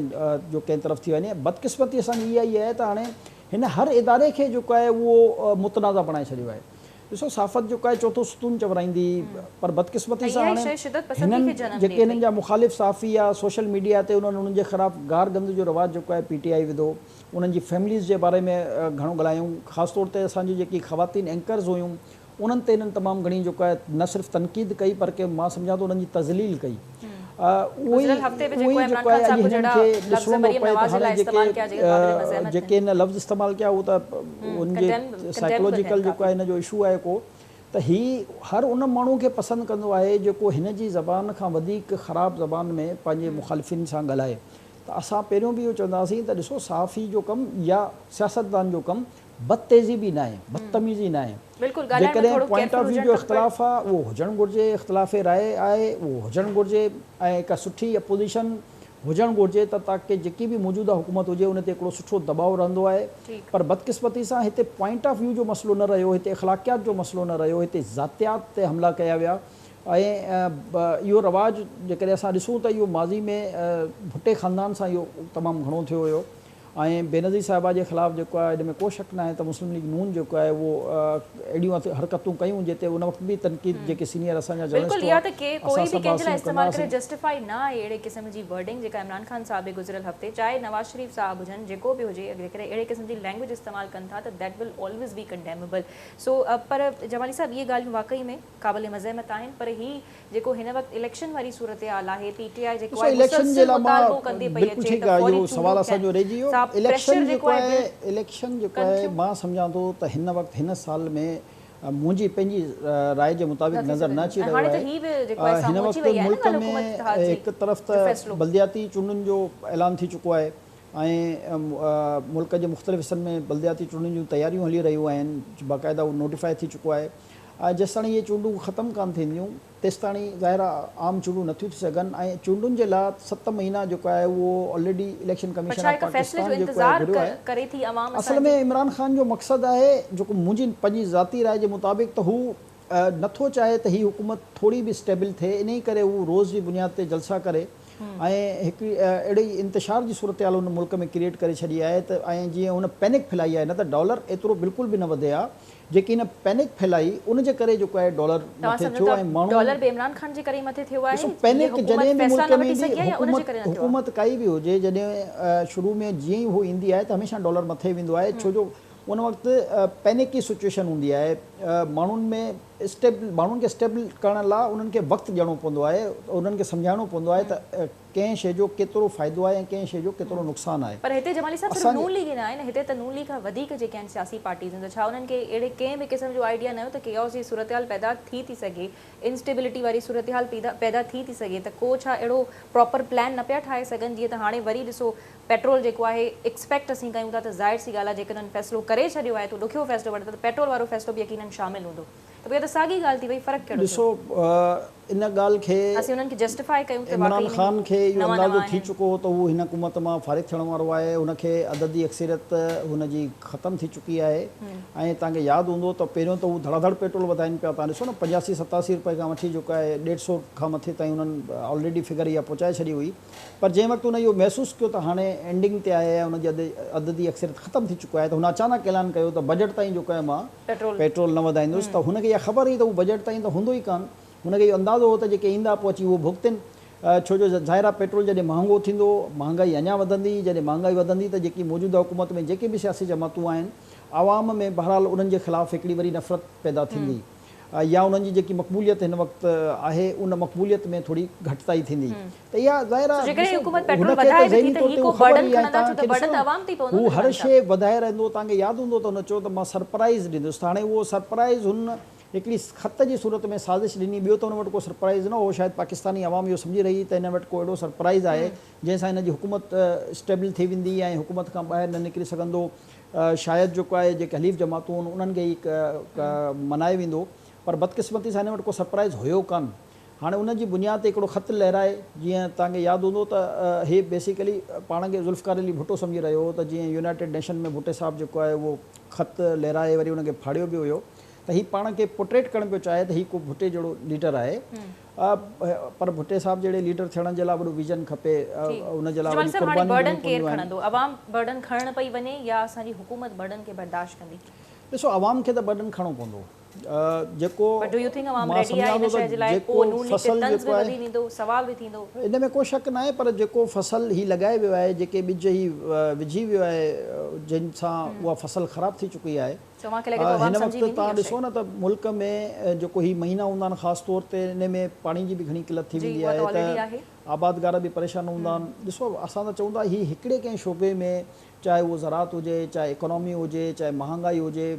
Speaker 2: جو ڪنهن طرف ٿي وڃي. بدقسمتي اسان جي اها ئي آهي ته هاڻي هن هر اداري کي جيڪو آهي اهو متنازع بڻائي ڇڏيو آهي. ڏسو صحافت جيڪو آهي چوٿون ستون چورائيندي پر بدقسمتي
Speaker 1: ۽
Speaker 2: سان
Speaker 1: اها ئي
Speaker 2: هاڻي
Speaker 1: شيء شدت پسندي
Speaker 2: هنن
Speaker 1: کي جنم ڏئي
Speaker 2: جيڪي هنن
Speaker 1: ٿي.
Speaker 2: جا مخالف صحافي يا سوشل ميڊيا تي انهن انهن جي خلاف گار گند جو رواج جيڪو آهي پي ٽي آء وڌو انهن جي فيمليز جي باري ۾ گهڻو ڳالهايائون خاص طور تي اسان جي جيڪي خواتين اينڪرز هيون انهن تي هنن تمام گهڻي جيڪو آهي نه صرف تنقيد ڪئي پر ڪي مان سمجهان ٿو انهن جي تذليل ڪئي. اهو ئي
Speaker 1: گذريل هفتي به
Speaker 2: اهو
Speaker 1: جيڪو
Speaker 2: ئي
Speaker 1: عمران
Speaker 2: جيڪو
Speaker 1: خان
Speaker 2: آهي اڄ
Speaker 1: صاحب
Speaker 2: هنن
Speaker 1: جهڙا
Speaker 2: کي
Speaker 1: لفظ
Speaker 2: ڏسڻو ٿو
Speaker 1: مريم
Speaker 2: پئي ته
Speaker 1: نواز جي
Speaker 2: هاڻي
Speaker 1: لاء
Speaker 2: جيڪي
Speaker 1: استعمال ڪيا جيڪي قابل مذمت
Speaker 2: جيڪي
Speaker 1: آهن.
Speaker 2: هن لفظ استعمال ڪيا اهو ته ان جي
Speaker 1: ڪنڊيم ڪنڊيمبل آهن
Speaker 2: سائيڪلوجيڪل جيڪو
Speaker 1: ڪافي.
Speaker 2: آهي هن جو اشو آهي ڪو ته هي هر ان ماڻهو کي پسند ڪندو آهي جيڪو هن جي زبان کان وڌيڪ خراب زبان ۾ پنهنجي مخالفين سان ڳالهائي ته اسان پهريون به اهو چوندا هئاسين ته ڏسو صحافي جو ڪم يا سياستدان جو ڪم بدتهذيبي ناهي، بدتميزي ناهي.
Speaker 1: بلڪل ڳالهائڻ ۾
Speaker 2: جيڪڏهن
Speaker 1: ٿورو
Speaker 2: پوائنٽ
Speaker 1: ڪيئرفل
Speaker 2: آف ويو
Speaker 1: هجڻ
Speaker 2: جو
Speaker 1: کپي پر.
Speaker 2: اختلاف آ اهو هجڻ گهرجي، اختلاف راء آهي اهو هجڻ گهرجي ۽ هڪ سٺي اپوزيشن هجڻ گهرجي ته تاڪه جيڪي به موجوده حڪومت هجي ان تي هڪڙو سٺو دٻاء رهندو آهي پر بدقسمتي سان هتي پوائنٽ آف ويو جو مسئلو نه رهيو هتي اخلاقيات جو مسئلو نه رهيو هتي ذاتيات تي حملا ڪيا ويا ۽ اهو رواج جيڪڏهن اسان ڏسون ته اهو ماضي ۾ ڀٽي خاندان سان اهو تمام گهڻو ٿيو هيو ۽ بينظير صاحبه جي خلاف جيڪو آهي ان ۾ ڪو شڪ ناهي ته مسلم ليگ نون جيڪو آهي اهو اهڙيون حرڪتون ڪيون جتي ان وقت به تنقيد جيڪي سينيئر اسان جا
Speaker 1: بلڪل
Speaker 2: جرنلسٽ
Speaker 1: اها
Speaker 2: هئا
Speaker 1: ته ڪي ڪوئي
Speaker 2: اسان
Speaker 1: به
Speaker 2: سڀ
Speaker 1: ڪنهن جي لاء
Speaker 2: آسيون ڪندا
Speaker 1: استعمال ڪري
Speaker 2: هئاسين.
Speaker 1: جسٽيفائي نه آهي اهڙي قسم جي ورڊنگ جيڪا عمران خان صاحب به گذريل هفتي چاهي نواز شريف صاحب هجن جيڪو به هجي جيڪڏهن اهڙي قسم جي لينگويج استعمال ڪن ٿا ته that will always be condemnable سو پر جمالي صاحب اهي ڳالهيون واقعي ۾ قابل مذمت آهن پر هي جيڪو هن وقت اليڪشن واري صورتحال آهي، پي ٽي آء جيڪو
Speaker 2: ڏسو
Speaker 1: آهي
Speaker 2: اليڪشن جي
Speaker 1: مسلسل
Speaker 2: لاء مان
Speaker 1: مطالبو ڪندي پئي
Speaker 2: بلڪل
Speaker 1: اچي
Speaker 2: ٺيڪ
Speaker 1: ته
Speaker 2: آهي
Speaker 1: فوري
Speaker 2: اهو سوال
Speaker 1: چونڊون
Speaker 2: اسان
Speaker 1: ٿين
Speaker 2: جو رهجي ويو
Speaker 1: سا
Speaker 2: اليڪشن
Speaker 1: پريشر
Speaker 2: جيڪو
Speaker 1: جيڪو آهي
Speaker 2: آهي
Speaker 1: بلڊ
Speaker 2: اليڪشن جيڪو
Speaker 1: ڪن
Speaker 2: آهي
Speaker 1: ٿيون.
Speaker 2: مان سمجهان ٿو ته هن وقت هن سال ۾ منهنجي پنهنجي راء جي مطابق
Speaker 1: نه ٿي
Speaker 2: نظر نه
Speaker 1: سگهن
Speaker 2: اچي
Speaker 1: ۽
Speaker 2: رهيو
Speaker 1: هاڻي ته
Speaker 2: آهي
Speaker 1: هي به جيڪو آهي
Speaker 2: هن
Speaker 1: سامهون اچي
Speaker 2: وقت
Speaker 1: وئي آهي نه
Speaker 2: ملڪ
Speaker 1: ڳالهه
Speaker 2: ۾
Speaker 1: حڪومت اتحاد جي
Speaker 2: هڪ طرف
Speaker 1: جو
Speaker 2: ته
Speaker 1: فيصلو.
Speaker 2: بلدياتي چونڊن جو اعلان ٿي چڪو آهي ۽ ملڪ جي مختلف حصن ۾ بلدياتي چونڊن جون تياريون هلي رهيون آهن باقاعده اهو نوٽيفائي ٿي چڪو آهي جيستاڻي اهي چونڊون ختم ڪانه ٿينديون تيستاڻي ظاهر آهي عام چونڊون نٿيون ٿي سگهن ۽ چونڊن جي لاء 7 مهينا جيڪو آهي اهو آلريڊي اليڪشن
Speaker 1: پر
Speaker 2: ڪميشن
Speaker 1: ڇا
Speaker 2: آف
Speaker 1: هڪ فيصلي جو
Speaker 2: پاڪستان جيڪو آهي
Speaker 1: انتظار
Speaker 2: گهريو آهي.
Speaker 1: ڪري ٿي عوام
Speaker 2: اصل
Speaker 1: اسان
Speaker 2: ۾
Speaker 1: جي؟
Speaker 2: عمران خان جو مقصد آهي جيڪو منهنجي پنهنجي ذاتي راء جي مطابق ته هو نٿو چاهي ته هي حڪومت ٿوري به اسٽيبل ٿئي انهي ڪري هو روز جي بنياد تي جلسا ڪري ۽ هڪ اهڙي انتشار جي صورتحال هن ملڪ ۾ ڪريئيٽ ڪري ڇڏي آهي ته ۽ جيئن هن پينڪ ڦهلائي آهي نه ته ڊالر ايترو بلڪل به نه وڌي ها جيڪي هن پينڪ ڦهلائي ان جي ڪري جيڪو آهي ڊالر
Speaker 1: توهان
Speaker 2: مٿي
Speaker 1: سمجهو
Speaker 2: ٿيو
Speaker 1: ٿا
Speaker 2: ۽ ماڻهو
Speaker 1: ڊالر به عمران خان جي ڪري ئي مٿي ٿيو آهي؟
Speaker 2: ڏسو
Speaker 1: هيء
Speaker 2: پينڪ
Speaker 1: حڪومت
Speaker 2: جڏهن به
Speaker 1: فيصلا
Speaker 2: ملڪ
Speaker 1: نه
Speaker 2: ۾
Speaker 1: وٺي
Speaker 2: ايندي
Speaker 1: سگهي آهي يا ان جي
Speaker 2: حڪومت
Speaker 1: ڪري نه ٿيو آهي؟
Speaker 2: حڪومت ڪائي به هجي جڏهن شروع ۾ جيئن ئي هو ايندي آهي ته هميشه ڊالر مٿي ويندو آهي ڇو جو ان وقت پينڪي سچويشن هوندي آهي ماڻهن ۾ اسٽيبل ماڻهن کي اسٽيبل ڪرڻ لاء انهن کي وقت ڏيڻو پوندو آهي انهن کي سمجهائڻو پوندو آهي ته ڪنهن شيء جو ڪيترو فائدو آهي ۽ ڪنهن شيء جو ڪيترو نقصان آهي.
Speaker 1: پر هتي جمالي صاحب صرف
Speaker 2: اسان جي.
Speaker 1: نون ليگ ئي نه آهي نه هتي ته نون ليگ کان وڌيڪ جيڪي آهن سياسي پارٽيز آهن ته ڇا انهن کي اهڙي ڪنهن به قسم جو آئيڊيا نه هيو ته ڪيوس جي صورتحال پيدا ٿي ٿي سگهي انسٽيبلٽي واري صورتحال پيدا ٿي ٿي سگهي ته ڪو ڇا اهڙو پراپر پلان نه پيا ٺاهي سگهن جيئن ته هاڻي وري ڏسو پيٽرول جيڪو آهي ايڪسپيڪٽ اسين ڪيون ٿا ته ظاهر سي ڳالهه آهي جيڪڏهن انهن فيصلو ڪري ڇڏيو آهي ته ڏکيو فيصلو وٺندا ته پيٽرول وارو فيصلو به يقينن شامل هوندو ته پوء اها ته ساڳي ڳالهه ٿي وئي فرق ڪهڙو ٿيو؟
Speaker 2: ڏسو ان ڳالهه کي
Speaker 1: اسين انهن کي جسٽيفائي ڪيون ته
Speaker 2: عمران
Speaker 1: واقعي ۾
Speaker 2: خان کي اهو
Speaker 1: نوان
Speaker 2: اندازو
Speaker 1: نوان
Speaker 2: ٿي
Speaker 1: آهن.
Speaker 2: چڪو هو ته هو هن حڪومت مان فارغ ٿيڻ وارو آهي، هن کي عددي اڪثريت هن جي ختم ٿي چڪي آهي ۽ توهان کي ياد هوندو ته پهريون ته هو ڌڙا ڌڙ پيٽرول وڌائين پيا توهان ڏسو نه 85 87 رپئي کان وٺي جيڪو آهي ڏيڍ سو کان مٿي تائين انهن آلريڊي فگر اها پهچائي ڇڏي هئي پر جنهن وقت هن اهو محسوس ڪيو ته هاڻي اينڊنگ تي آهي ۽ هن جي عددي اڪثريت ختم ٿي چڪو آهي ته هن اچانڪ اعلان ڪيو ته بجيٽ تائين جيڪو آهي مان پيٽرول نه وڌائيندس ته هن کي اها خبر هئي ته هو بجيٽ تائين ته هوندو ئي ڪانه. هن کي اهو اندازو هو ته جيڪي ايندا پوء اچي اهو ڀڳتين. ڇو جو ظاهر آهي پيٽرول جڏهن مهانگو ٿيندو، مهانگائي اڃا وڌندي، جڏهن مهانگائي وڌندي ته جيڪي موجوده حڪومت ۾ جيڪي به سياسي جماعتون آهن، عوام ۾ بهرحال انهن جي خلاف هڪڙي وري نفرت پيدا ٿيندي يا انهن جي جيڪي مقبوليت هن وقت آهي ان مقبوليت ۾ ٿوري گهٽتائي ٿيندي ته اها ظاهر
Speaker 1: سو
Speaker 2: آهي
Speaker 1: جيڪڏهن
Speaker 2: ڏسو
Speaker 1: حڪومت
Speaker 2: هن
Speaker 1: پيٽرول
Speaker 2: کي ته
Speaker 1: وڌائي به ٿي
Speaker 2: ذهني
Speaker 1: ته
Speaker 2: طور
Speaker 1: هي
Speaker 2: تي
Speaker 1: ڪو
Speaker 2: اهو خبر
Speaker 1: برڊن
Speaker 2: هئي ۽
Speaker 1: کڻندا ڇو
Speaker 2: توهان
Speaker 1: ته
Speaker 2: کي ڏسو
Speaker 1: برڊن ته
Speaker 2: نه
Speaker 1: عوام تي ئي پوندو
Speaker 2: هو
Speaker 1: نه
Speaker 2: هر
Speaker 1: جمالي صاحب.
Speaker 2: شيء وڌائي رهندو توهان کي ياد هوندو ته هن چيو ته مان سرپرائيز ڏيندس ته هاڻي اهو سرپرائيز هن هڪڙي خط جي صورت ۾ سازش ڏني ٻيو ته هن وٽ ڪو سرپرائيز نه هو شايد پاڪستاني عوام اهو سمجهي رهي ته هن وٽ ڪو اهڙو سرپرائيز آهي جنهن سان هن جي حڪومت اسٽيبل ٿي ويندي ۽ حڪومت کان ٻاهر نه نڪري سگهندو شايد جيڪو آهي جيڪي حليف جماعتون آهن انهن کي ئي منائي ويندو پر بدقسمتي سان هن وٽ ڪو سرپرائيز هيو ڪانه هاڻي ان جي بنياد تي هڪڙو خط لهرائي جيئن توهان کي ياد هوندو ته هي بيسيڪلي پاڻ کي ذوالفقار علي ڀٽو سمجهي رهيو هو ته جيئن يونائيٽيڊ نيشن ۾ ڀٽي صاحب جيڪو آهي اهو خط لهرائي وري ان کي ڦاڙيو به هيو ته هي پاڻ کي پورٽريٽ ڪرڻ پيو چاهي ته هي ڪو ڀٽي جهڙو ليڊر آهي پر ڀٽي صاحب جهڙي ليڊر ٿيڻ جي لاء وڏو ويزن کپي ان جي لاء
Speaker 1: جمالي
Speaker 2: وڏيون
Speaker 1: صاحب هاڻي
Speaker 2: قربانيون
Speaker 1: برڊن
Speaker 2: ڏيڻيون
Speaker 1: ڪير
Speaker 2: پونديون آهن.
Speaker 1: کڻندو عوام برڊن کڻڻ پئي وڃي يا اسان جي حڪومت برڊن کي برداشت ڪندي؟
Speaker 2: ڏسو عوام کي ته برڊن کڻڻو پوندو. جيڪو
Speaker 1: But do you think عوام
Speaker 2: مان
Speaker 1: ريڊي آهي
Speaker 2: سمجهان
Speaker 1: ان
Speaker 2: ٿو
Speaker 1: شيء
Speaker 2: ته
Speaker 1: جي لاء
Speaker 2: جيڪو
Speaker 1: پوء نون ليگ تي
Speaker 2: فصل
Speaker 1: طنز
Speaker 2: جيڪو
Speaker 1: به
Speaker 2: آهي
Speaker 1: وڌي ويندو سوال به ٿيندو.
Speaker 2: ان ۾ ڪو شڪ ناهي پر جيڪو فصل هي لڳائي ويو آهي جيڪي ٻج هي وجهي ويو آهي جن سان اها فصل خراب ٿي چڪي آهي
Speaker 1: سو اوهان کي لڳي ٿو عوام
Speaker 2: هن
Speaker 1: سمجهي
Speaker 2: وقت
Speaker 1: ويندي
Speaker 2: توهان
Speaker 1: اها شيء.
Speaker 2: ڏسو نه ته ملڪ ۾ جيڪو هي مهينا هوندا آهن خاص طور تي ان ۾ پاڻي جي به گهڻي قلت ٿي
Speaker 1: جي
Speaker 2: ويندي
Speaker 1: اها ته
Speaker 2: آهي
Speaker 1: آلريڊي
Speaker 2: ته
Speaker 1: آهي.
Speaker 2: آبادگار به پريشان هوندا آهن ڏسو اسان ته چئون ٿا هي هڪڙي ڪنهن شعبي ۾ چاهي اهو زراعت هجي، چاهي اڪانامي هجي، چاهي مهانگائي هجي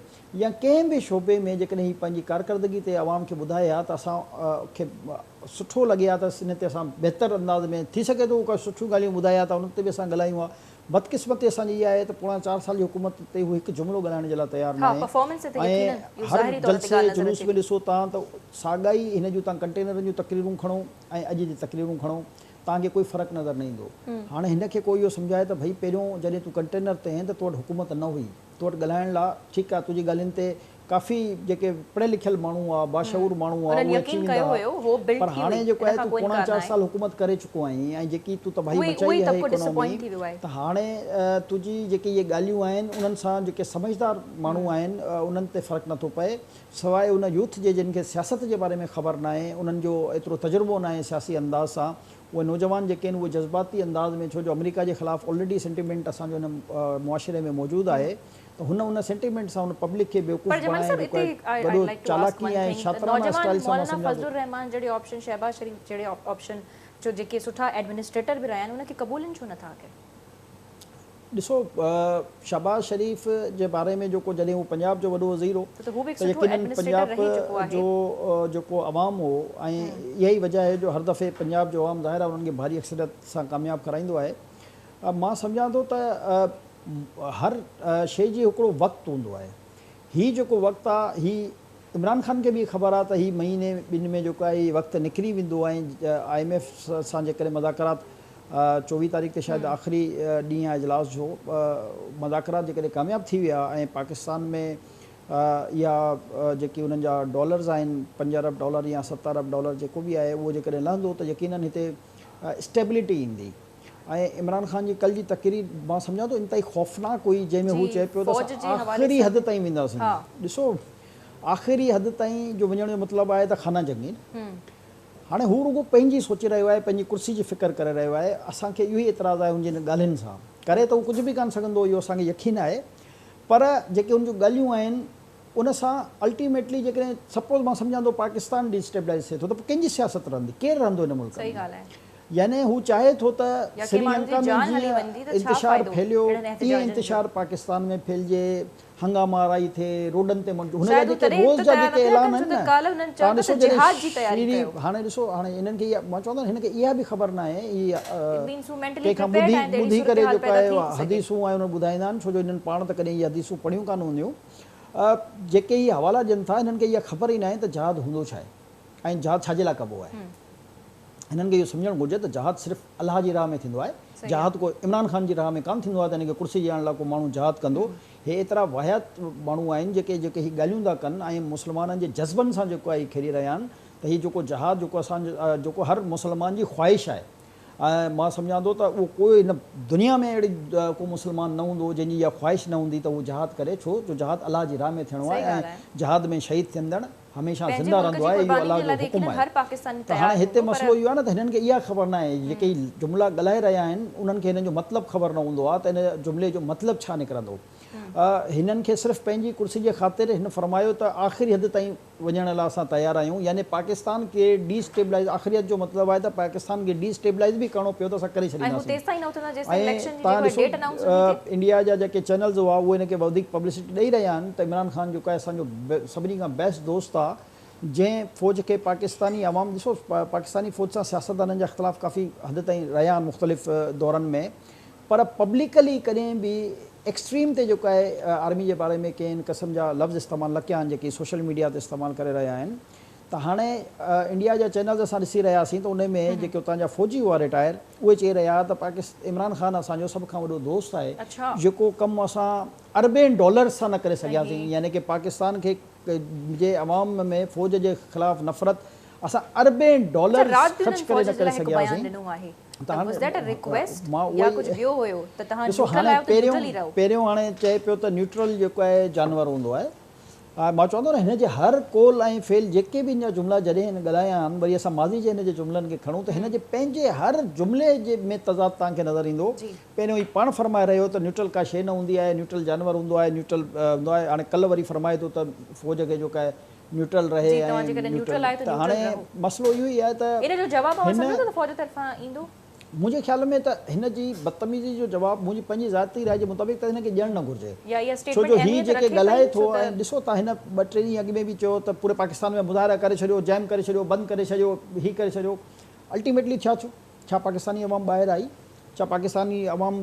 Speaker 2: يا ڪنهن به شعبي ۾ جيڪڏهن هي پنهنجي ڪارڪردگي تي عوام کي ٻڌائي ها ته اسان کي سٺو لڳي ها ته ان تي اسان بهتر انداز ۾ ٿي سگهي ٿو هو ڪا سٺيون ڳالهيون ٻڌائي ها ته انهن تي به اسان ڳالهايون ها. بدقسمتي اسان جي اها آهي ته پوڻا چار سال جي حڪومت تي هو هڪ جملو ڳالهائڻ جي لاء تيار ناهي ۽ هر جلسي جلوس ۾ ڏسو تان ته ساڳا ئي هن جون تان ڪنٽينرن جون تقريرون کڻو ۽ اڄ جي تقريرون کڻو توهان کي ڪوئي فرق نظر نه ايندو. هاڻي هن کي ڪو اهو سمجهائي ته ڀئي پهريون جڏهن تون ڪنٽينر تي هئين ته تو وٽ حڪومت نه هئي، تو وٽ ڳالهائڻ لا ٺيڪ آهي تنهنجي ڳالهين تي ڪافي جيڪي پڙهيل لکيل ماڻهو هئا، باشعور ماڻهو هئا اهي اچي ويندا هئا پر هاڻي جيڪو آهي تون پوڻا چار سال حڪومت ڪري چڪو آهين ۽ جيڪي تون تباهي مچائي آهي اڪانومي ته هاڻي تنهنجي جيڪي اهي ڳالهيون آهن انهن سان جيڪي سمجهدار ماڻهو آهن انهن تي فرق نٿو پئي. سواء ان يوٿ جي جن کي سياست جي باري ۾ خبر ناهي، انهن جو ايترو تجربو ناهي سياسي انداز سان، اهي نوجوان جيڪي آهن اهي جذباتي انداز ۾ ڇو جو آمريڪا جي خلاف آلريڊي سينٽيمينٽ اسان جو هن معاشري ۾ موجود آهي ته هن ان سينٽيمينٽ سان ان پبلڪ کي بيوقوف
Speaker 1: پر جمالي
Speaker 2: بڻائي
Speaker 1: صاحب
Speaker 2: جيڪو
Speaker 1: اتي
Speaker 2: آهي
Speaker 1: آئي
Speaker 2: وڏو
Speaker 1: لائيڪ ٽو آسڪ
Speaker 2: چالاڪي
Speaker 1: ون
Speaker 2: ۽
Speaker 1: ٿنگ ته
Speaker 2: شاطرانه
Speaker 1: نوجوان
Speaker 2: اسٽائيل سان مان
Speaker 1: مولانا
Speaker 2: سمجهان
Speaker 1: فضل
Speaker 2: ٿو.
Speaker 1: الرحمان جهڙي آپشن شهباز شريف جهڙي آپشن جو جيڪي سٺا ايڊمنسٽريٽر به رهيا آهن ان کي قبولين ڇو نٿا ڪي؟
Speaker 2: ڏسو شهباز شريف جي باري ۾ جيڪو جڏهن هو پنجاب جو وڏو وزير هو ته يقينن پنجاب جو جيڪو عوام هو ۽ اها ئي وجه آهي جو هر دفعي پنجاب جو عوام ظاهر آهي انهن کي ڀاري اڪثريت سان ڪامياب ڪرائيندو آهي مان سمجهان ٿو ته هر شيء جي هڪڙو وقت هوندو آهي هي جيڪو وقت آ هي عمران خان کي به خبر آ ته هي مهيني ٻن ۾ جيڪو آهي هي وقت نڪري ويندو ۽ I M F سان جيڪڏهن مذاڪرات 24 تاريخ تي شايد آخري ڏينهن آ اجلاس جو مذاڪرات جيڪڏهن ڪامياب ٿي ويا ۽ پاڪستان ۾ اها جيڪي انهن جا ڊالرز آهن 5 ارب ڊالر يا 7 ارب ڊالر جيڪو به آهي اهو جيڪڏهن لهندو ته يقينن هتي اسٽيبلٽي ايندي. ۽ عمران خان جي ڪل جي تقرير مان سمجهان ٿو انتهائي خوفناڪ هئي جنهن ۾ هو چئي پيو ته اسان آخري حد تائين وينداسين. ڏسو آخري حد تائين جو وڃڻ جو مطلب آهي ته خانه جنگي نه. هاڻي هو رڳو پنهنجي سوچي رهيو آهي پنهنجي ڪرسي جي فڪر ڪري رهيو آهي اسان کي اهو ئي اعتراض آهي هن جي ڳالهين سان. ڪري ته هو ڪجهه به ڪانه سگهندو اهو اسان کي يقين آهي پر جيڪي هن جون ڳالهيون آهن ان سان الٽيميٽلي جيڪڏهن سپوز مان سمجهان ٿو پاڪستان ڊي اسٽيبلائيز ٿئي ٿو ته پوء ڪنهن جي سياست رهندي ڪير رهندو هن ملڪ ۾ يعني هو چاهي ٿو ته سري لنڪا ۾ جيئن انتشار ڦهليو تيئن انتشار پاڪستان ۾ ڦهلجي هنگاما آرائي ٿئي روڊن تي هن جا جيڪي روز جا جيڪي اعلان آهن نه توهان ڏسو جڏهن شيري هاڻي ڏسو هاڻي انهن کي اها مان چوندو هن کي اها به خبر ناهي هي ڪنهن کان ٻڌي ٻڌي ڪري جيڪو آهي حديثون ۽ انهن ٻڌائيندا آهن ڇو جو انهن پاڻ ته ڪڏهن اهي حديثون پڙهيون ڪانه هونديون جيڪي هي حوالا ڏين ٿا انهن کي اها خبر ئي ناهي ته جهاد هوندو ڇا آهي ۽ جهاد ڇا جي لاء ڪبو آهي. هنن کي اهو سمجهڻ گهرجي ته جهاد صرف الله جي راهه ۾ ٿيندو آهي. جهاد ڪو عمران خان جي راهه ۾ ڪانه ٿيندو آهي ته هن کي ڪرسي ڏيارڻ لاء ڪو ماڻهو جهاد ڪندو. هي ايترا واهيات ماڻهو آهن جيڪي جيڪي هي ڳالهيون ٿا ڪن ۽ مسلمانن جي جذبن سان جيڪو آهي هي کيڏي رهيا آهن ته هي جيڪو جهاد جيڪو اسان جيڪو هر مسلمان جي خواهش آهي ۽ مان سمجهان ٿو ته اهو ڪوئي هن دنيا ۾ اهڙي ڪو مسلمان نه هوندو جنهن جي اها خواهش نه هوندي ته هو جهاد ڪري ڇو جو جهاد الله جي راهه ۾ ٿيڻو آهي ۽ جهاد ۾ شهيد ٿيندڙ هميشه زنده رهندو آهي اهو الله جو حڪم آهي ته هاڻي هتي مسئلو اهو آهي نه ته هنن کي اها خبر نه آهي جيڪي هي جملا ڳالهائي رهيا آهن انهن کي هنن جو مطلب خبر نه هوندو آهي ته ان جملي جو مطلب ڇا نڪرندو هنن کي صرف پنهنجي ڪرسي جي خاطر هن فرمايو ته آخري حد تائين وڃڻ لاء اسان تيار آهيون يعني پاڪستان کي ڊي اسٽيبلائيز آخري حد جو مطلب آهي ته پاڪستان کي ڊي اسٽيبلائيز به ڪرڻو پيو ته اسان ڪري ڇڏينداسين ۽ توهان ڏسو انڊيا جا جيڪي چينلز هئا اهي هن کي وڌيڪ پبلسٽي ڏئي رهيا آهن ته عمران خان جيڪو آهي اسان جو سڀني کان بيسٽ دوست آهي جنهن فوج کي پاڪستاني عوام ڏسو پاڪستاني فوج سان سياستدانن جا اختلاف ڪافي حد تائين رهيا آهن مختلف دورن ۾ پر پبلڪلي ڪڏهن به ايڪسٽريم تي جيڪو آهي آرمي جي باري ۾ ڪنهن قسم جا لفظ استعمال نه ڪيا آهن جيڪي سوشل ميڊيا تي استعمال ڪري رهيا آهن ته هاڻي انڊيا جا چينلز اسان ڏسي رهيا هئاسين ته ان ۾ جيڪي اتان جا فوجي هئا رٽائر اهي چئي رهيا هئا ته پاڪستان عمران خان اسان جو سڀ کان وڏو دوست آهي جيڪو ڪم اسان اربين ڊالرز سان نه ڪري سگهياسين يعني ڪي پاڪستان کي جي عوام ۾ فوج جي خلاف نفرت اسان اربين ڊالرز خرچ ڪري نه ڪري سگهياسين.
Speaker 1: ته هاڻي
Speaker 2: مان اهو ئي ڏسو هاڻي پهريون پهريون هاڻي چئي پيو ته نيوٽرل جيڪو آهي جانور هوندو آهي مان چوان ٿو نه هن جي هر قول ۽ فعل جيڪي به هن جا جملا جڏهن هن ڳالهايا آهن وري اسان ماضي جي هن جي جملن کي کڻون ته هن جي پنهنجي هر جملي جي ۾ تضاد توهان کي نظر ايندو پهريون هي پاڻ فرمائي رهيو ته نيوٽرل ڪا شيء نه هوندي آهي نيوٽرل جانور هوندو آهي نيوٽرل هوندو آهي هاڻي ڪلهه وري فرمائي ٿو ته فوج کي جيڪو آهي نيوٽرل رهي ۽ نيوٽرل ته هاڻي مسئلو اهو ئي آهي ته
Speaker 1: ان جو جواب اوهان سمجهو ٿا ته فوج طرفان ايندو؟
Speaker 2: منهنجي خيال ۾ ته هن جي بدتميزي جو جواب منهنجي پنهنجي ذاتي راء جي مطابق ته هن کي ڏيڻ نه گهرجي.
Speaker 1: يا اها
Speaker 2: ڇو
Speaker 1: اسٽيٽمينٽ
Speaker 2: جو هي
Speaker 1: اهميت
Speaker 2: جيڪي
Speaker 1: رکي پئي
Speaker 2: ڳالهائي ٿو
Speaker 1: ڇو ته.
Speaker 2: ۽ ڏسو ته هن ٻه ٽي ڏينهن اڳ ۾ به چيو ته پوري پاڪستان ۾ مظاهرا ڪري ڇڏيو، جيم ڪري ڇڏيو، بند ڪري ڇڏيو، هي ڪري ڇڏيو. الٽيميٽلي ڇا ٿيو؟ ڇا پاڪستاني عوام ٻاهر آئي؟ ڇا پاڪستاني عوام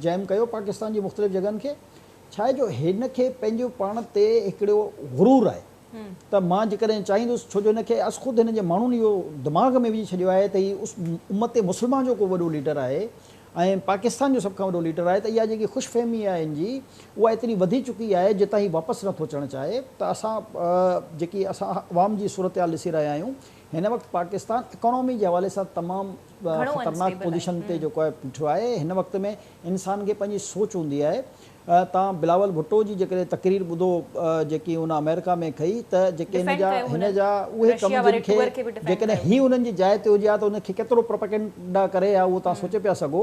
Speaker 2: جيم ڪيو پاڪستان جي مختلف جڳهن کي؟ ڇا آهي جو هن کي پنهنجو پاڻ تي هڪڙو غرور آهي ته مان جيڪڏهن چاهيندس ڇو جو هن کي ازخود هن جي ماڻهن اهو دماغ ۾ وجهي ڇڏيو آهي ته هي اس امت مسلمه جو ڪو وڏو ليڊر آهي ۽ پاڪستان جو سڀ کان وڏو ليڊر آهي ته اها جيڪي خوش فهمي آهي هن جي اها ايتري وڌي چڪي آهي جتان هي واپس نٿو اچڻ چاهي ته اسان جيڪي اسان عوام جي صورتحال ڏسي رهيا آهيون هن وقت پاڪستان اڪانومي جي حوالي سان تمام خطرناڪ پوزيشن تي جيڪو آهي بيٺو آهي هن وقت ۾ انسان کي پنهنجي سوچ هوندي آهي تان بلاول ڀٽو جي جيڪڏهن تقرير ٻڌو جيڪي ان آمريڪا ۾ ڪئي ته جيڪي هن جا هن جا اهي ڪم جن کي جيڪڏهن هي انهن جي جاء تي هجي ها ته ان کي ڪيترو پروپيگنڊا ڪري ها اهو تان سوچي پيا سگهو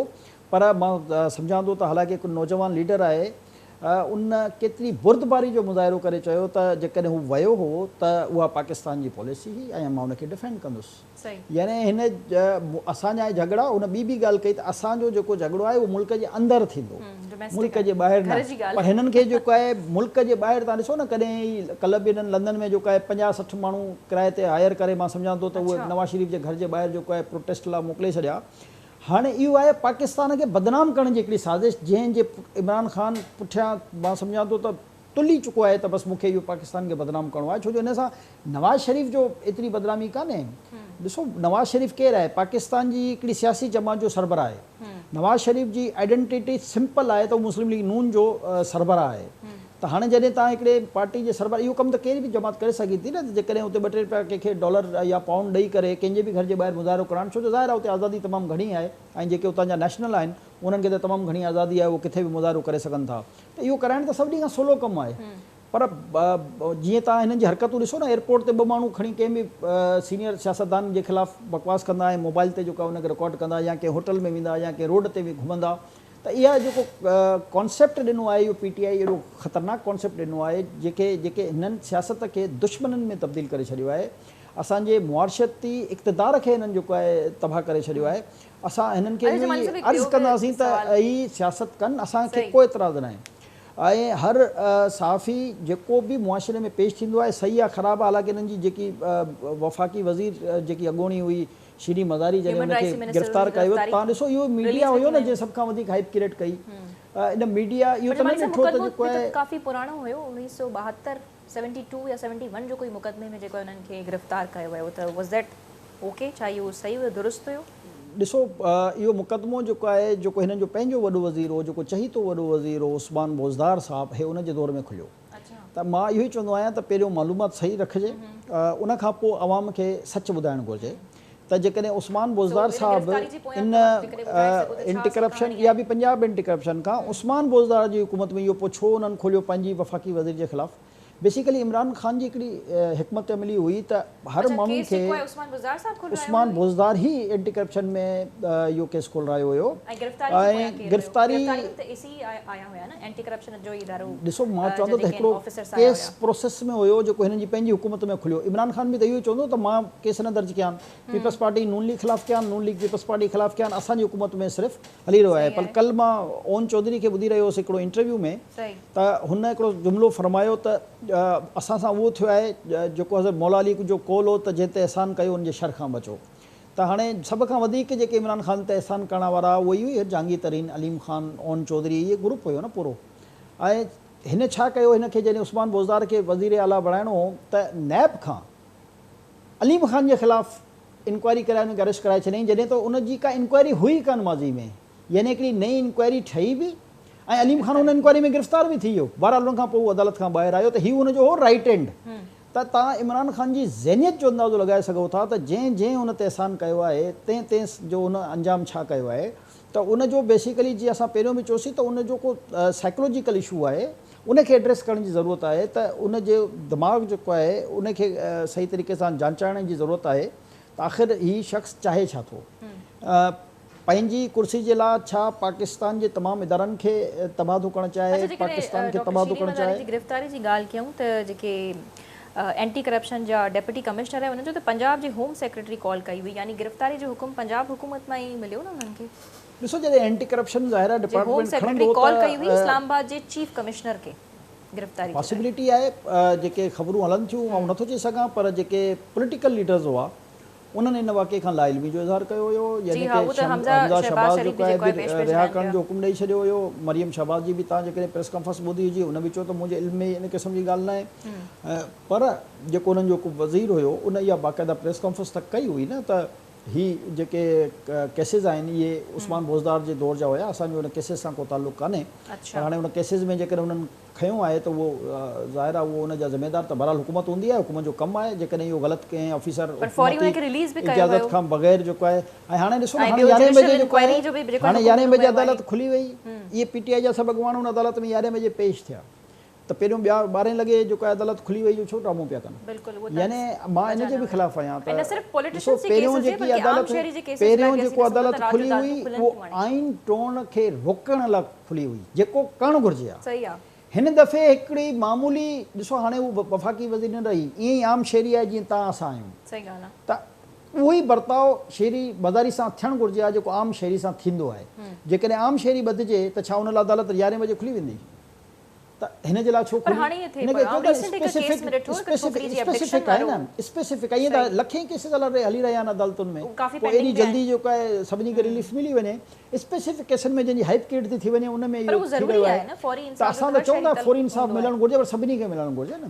Speaker 2: پر مان سمجهان ٿو ته حالانڪه هڪ نوجوان ليڊر آهي ان ڪيتري بردباري جو مظاهرو ڪري چيو ته جيڪڏهن هو ويو هو ته اها پاڪستان جي پاليسي هئي ۽ مان ان کي ڊفينڊ ڪندس. يعني هن اسان جا جهڳڙا هن ٻي به ڳالهه ڪئي ته اسان جو جيڪو جهڳڙو آهي اهو ملڪ جي اندر ٿيندو ملڪ جي ٻاهر نه پر هنن کي جيڪو آهي ملڪ جي ٻاهر تان ڏسو نه ڪڏهن ئي ڪلهه به هنن لندن ۾ جيڪو آهي 50 60 ماڻهو ڪرائي تي هائر ڪري مان سمجهان ٿو ته اهي نواز شريف جي گهر جي ٻاهر جيڪو آهي پروٽيسٽ لاء موڪلي ڇڏيا هاڻي اهو آهي پاڪستان کي بدنام ڪرڻ جي هڪڙي سازش جنهن جي عمران خان پٺيان مان سمجهان ٿو ته تلي چڪو آهي ته بس مون کي اهو پاڪستان کي بدنام ڪرڻو آهي ڇو جو ان سان نواز شريف جو ايتري بدنامي ڪانهي ڏسو نواز شريف ڪير آهي پاڪستان جي هڪڙي سياسي جماعت جو سربراهه آهي نواز شريف جي آئيڊنٽيٽي سمپل آهي ته هو مسلم ليگ نون جو سربراهه آهي ته هاڻي جڏهن توهان هڪڙي پارٽي جي سربراهه اهو ڪم ته ڪهڙي به جماعت ڪري سگهي ٿي نه ته جيڪڏهن اتي ٻه ٽي روپيا ڪنهن کي ڊالر يا پائونڊ ڏئي ڪري ڪنهن جي به گهر جي ٻاهر مظاهرو ڪرائڻ ڇو جو ظاهر آهي اتي آزادي تمام گهڻي آهي ۽ جيڪي اتان جا نيشنل آهن انهن کي ته تمام گهڻي آزادي آهي اهو ڪٿي به مظاهرو ڪري سگهن ٿا ته اهو ڪرائڻ ته سڀني کان سولو ڪم آهي پر جيئن توهان هنن جي حرڪتون ڏسو نه ايئرپورٽ تي ٻه ماڻهو کڻي ڪنهن به سينيئر سياستدان جي خلاف بڪواس ڪندا ۽ موبائل تي جيڪو ان کي رڪارڊ ڪندا يا ڪنهن هوٽل ۾ ويندا يا ڪنهن روڊ تي گهمندا ته اها جيڪو ڪانسيپٽ ڏنو آهي اهو پي ٽي آء اهڙو خطرناڪ ڪانسيپٽ ڏنو آهي جيڪي جيڪي هنن سياست کي دشمنن ۾ تبديل ڪري ڇڏيو آهي اسان جي معاشرتي اقتدار کي هنن جيڪو آهي تباهه ڪري ڇڏيو آهي اسان هنن کي اهو ئي عرض ڪنداسين ته اهي سياست ڪن اسان کي ڪو اعتراض ناهي ۽ هر صحافي جيڪو به معاشري ۾ پيش ٿيندو آهي صحيح يا خراب حالانڪه هنن جي جيڪي وفاقي وزير جيڪي اڳوڻي هئي شيرين مزاري جڏهن هن کي گرفتار ڪيو ويو توهان ڏسو اهو ميڊيا هيو نه جنهن سڀ کان وڌيڪ هائپ ڪريٽ ڪئي ان ميڊيا اهو ته نه ڏٺو ته جيڪو آهي
Speaker 1: ڪافي پراڻو هيو 1972 72 يا 71 جو ڪوئي مقدمي ۾ جيڪو انهن کي گرفتار ڪيو ويو ته واز that okay ڇا اهو صحيح هيو درست هيو؟
Speaker 2: ڏسو اهو مقدمو جيڪو آهي جيڪو هنن جو پنهنجو وڏو وزير هو جيڪو چهيتو وڏو وزير هو عثمان بوزدار صاحب هي ان جي دور ۾ کليو ته مان اهو ئي چوندو آهيان ته پهريون معلومات صحيح رکجي ان کان پوء عوام کي سچ ٻڌائڻ گهرجي ته جيڪڏهن عثمان بوزدار صاحب ان اينٽي ڪرپشن يا به پنجاب اينٽي ڪرپشن کان عثمان بوزدار جي حڪومت ۾ اهو پوء ڇو انهن کوليو پنهنجي وفاقي وزير جي خلاف بيسيڪلي عمران خان جي هڪڙي حڪمت عملي هئي ته هر ماڻهو کي عثمان بوزدار ئي اينٽي ڪرپشن ۾ اهو ڪيس کولرايو هيو ۽ گرفتاري ڏسو مان چوان ٿو ته هڪڙو ڪيس پروسيس ۾ هيو جيڪو هنن جي پنهنجي حڪومت ۾ کليو عمران خان به ته اهو ئي چوندو ته مان ڪيس نه درج ڪيا آهن پيپلز پارٽي نون ليگ خلاف ڪيا آهن نون ليگ پيپلز پارٽي خلاف ڪيا آهن اسان جي حڪومت ۾ صرف هلي رهيو آهي پر ڪل مان اون چوڌري کي ٻڌي رهيو هوس هڪڙو انٽرويو ۾ ته هن هڪڙو جملو فرمايو ته اسان سان اهو ٿيو آهي جيڪو حضرت مولا علي جو قول هو ته جنهن تي احسان ڪيو ان جي شر کان بچو ته هاڻي سڀ کان وڌيڪ جيڪي عمران خان تي احسان ڪرڻ وارا اهي ئي هئي جهانگير ترين، عليم خان، اون چوڌري اهي گروپ هيو نه پورو ۽ هن ڇا ڪيو هن کي جڏهن عثمان بوزدار کي وزير اعليٰ بڻائڻو هو ته نيب کان عليم خان جي خلاف انڪوائري ڪرائي ان کي اريسٽ ڪرائي ڇڏيائين جڏهن ته ان جي ڪا انڪوائري هئي ڪانه ماضي ۾ يعني هڪڙي نئين انڪوائري ٺهي به ۽ عليم خان ان انڪوائري ۾ گرفتار به ٿي ويو بهرحال ان کان پوء هو عدالت کان ٻاهر آيو ته هي ان جو هو رائيٽ هينڊ ته توهان عمران خان جي ذهنيت جو اندازو لڳائي سگهو ٿا ته جنهن جنهن ان تي احسان ڪيو آهي تنهن تنهن جو ان انجام ڇا ڪيو آهي ته ان جو بيسيڪلي جيئن اسان پهريون به چيوسين ته ان جو ڪو سائيڪلوجيڪل اشو آهي ان کي ايڊريس ڪرڻ جي ضرورت آهي ته ان جو دماغ جيڪو آهي ان کي صحيح طريقي سان جانچائڻ جي ضرورت آهي ته آخر هي شخص چاهي ڇا ٿو؟ پنهنجي ڪرسي جي لاء ڇا پاڪستان جي تمام ادارن کي تباهه ٿو ڪرڻ چاهي، پاڪستان کي تباهه ٿو ڪرڻ چاهي؟
Speaker 1: جي گرفتاري جي ڳالهه ڪيون ته جيڪي اينٽي ڪرپشن جا ڊپٽي ڪمشنر آهي انهن جو ته پنجاب جي هوم سيڪريٽري ڪال ڪئي هئي يعني گرفتاري جو حڪم پنجاب حڪومت مان ئي مليو نه انهن کي.
Speaker 2: ڏسو جڏهن اينٽي ڪرپشن ظاهر آهي
Speaker 1: جي هوم
Speaker 2: ڊپارٽمينٽ
Speaker 1: سيڪريٽري
Speaker 2: کڻندو
Speaker 1: ڪال ڪئي هئي
Speaker 2: ته
Speaker 1: اسلام آباد جي چيف ڪمشنر کي گرفتاري جي لاء.
Speaker 2: پاسيبلٽي آهي جيڪي خبرون هلن ٿيون آئون نٿو چئي سگهان پر جيڪي پوليٽيڪل ليڊرز هئا انهن ان واقعي کان لاعلمي جو اظهار ڪيو هيو
Speaker 1: جي
Speaker 2: يعني
Speaker 1: ها
Speaker 2: ڪي
Speaker 1: اهو ته حمزه
Speaker 2: حمزه
Speaker 1: شهباز
Speaker 2: شهباز
Speaker 1: شريف
Speaker 2: جيڪو
Speaker 1: به
Speaker 2: آهي
Speaker 1: جيڪو آهي
Speaker 2: به
Speaker 1: پيش پيش
Speaker 2: رها
Speaker 1: رهن
Speaker 2: ڪرڻ
Speaker 1: پيا.
Speaker 2: جو حڪم ڏئي ڇڏيو هيو مريم شهباز جي به تان جيڪڏهن پريس ڪانفرنس ٻڌي هجي ان به چيو ته منهنجي علم ۾ ان قسم جي ڳالهه ناهي پر جيڪو انهن جو هڪ وزير هيو ان اها باقاعده پريس ڪانفرنس ته ڪئي هئي نه ته هي جيڪي ڪيسز آهن اهي عثمان بوزدار جي دور جا هيا اسان جو ان ڪيسز سان ڪو تعلق ڪانهي پر هاڻي ان ڪيسز ۾ جيڪڏهن انهن کنيو آهي ته اهو ظاهر آهي اهو ان جا ذميدار ته بهرحال حڪومت هوندي آهي حڪومت جو ڪم آهي جيڪڏهن اهو غلط ڪنهن آفيسر حڪومتي اجازت کان بغير جيڪو آهي ۽ هاڻي ڏسو نه هاڻي يارهين بجي جيڪو آهي هاڻي يارهين بجي عدالت کلي وئي اهي پي ٽي آء جا سڀ اڳواڻ ان عدالت ۾ يارهين بجي پيش ٿيا ته پهريون ٻيا ٻارهين لڳي جيڪو آهي عدالت کلي وئي جو ڇو ڊرامو پيا ڪن يعني مان ان جي به خلاف آهيان ته ڏسو پهريون جيڪي عدالت پهريون جيڪو عدالت کلي هئي اهو آئين ٽوڙڻ کي روڪڻ لاء کلي هئي جيڪو ڪرڻ گهرجي ها هن دفعي هڪڙي معمولي ڏسو هاڻي هو وفاقي وزير نه رهي ائين ئي عام شهري آهي جيئن تان اسان آهيون ته اهو ئي برتاء شهري مزاري سان ٿيڻ گهرجي ها جيڪو عام شهري سان ٿيندو آهي جيڪڏهن عام شهري ٻڌجي ته ڇا ان لاء عدالت يارهين بجي کلي ويندي ته هن جي لاء ڇو
Speaker 1: پر
Speaker 2: کلي؟
Speaker 1: هاڻي ائين ٿئي
Speaker 2: هن کي
Speaker 1: پيو.
Speaker 2: چئو
Speaker 1: آئون
Speaker 2: ته
Speaker 1: ريسنٽ هڪ ڪيس
Speaker 2: اسپيسفڪ
Speaker 1: ۾ ڏٺو هڪ ڇوڪري جي
Speaker 2: اسپيسفڪ
Speaker 1: ابڊڪشن
Speaker 2: آهي
Speaker 1: وارو
Speaker 2: نه اسپيسفڪ ائين ته لکين ڪيسز هلي رهيا آهن عدالتن ۾
Speaker 1: ڪافي
Speaker 2: پوء ايڏي
Speaker 1: پينڊنگ به
Speaker 2: جلدي
Speaker 1: آهن.
Speaker 2: جيڪو آهي سڀني کي رليف ملي وڃي اسپيسفڪ ڪيسن ۾ جنهن جي هائپ ڪريٽ ٿي ٿي وڃي ان ۾
Speaker 1: پر
Speaker 2: اهو
Speaker 1: اهو
Speaker 2: ٿي
Speaker 1: ضروري
Speaker 2: رهيو
Speaker 1: آهي
Speaker 2: آهي
Speaker 1: نه فوري
Speaker 2: ته
Speaker 1: انصاف جو
Speaker 2: اسان
Speaker 1: ته
Speaker 2: ته
Speaker 1: هر
Speaker 2: چئون
Speaker 1: شهري
Speaker 2: ٿا
Speaker 1: طلب
Speaker 2: فوري انصاف
Speaker 1: هوندو آهي.
Speaker 2: ملڻ گهرجي پر سڀني کي ملڻ گهرجي نه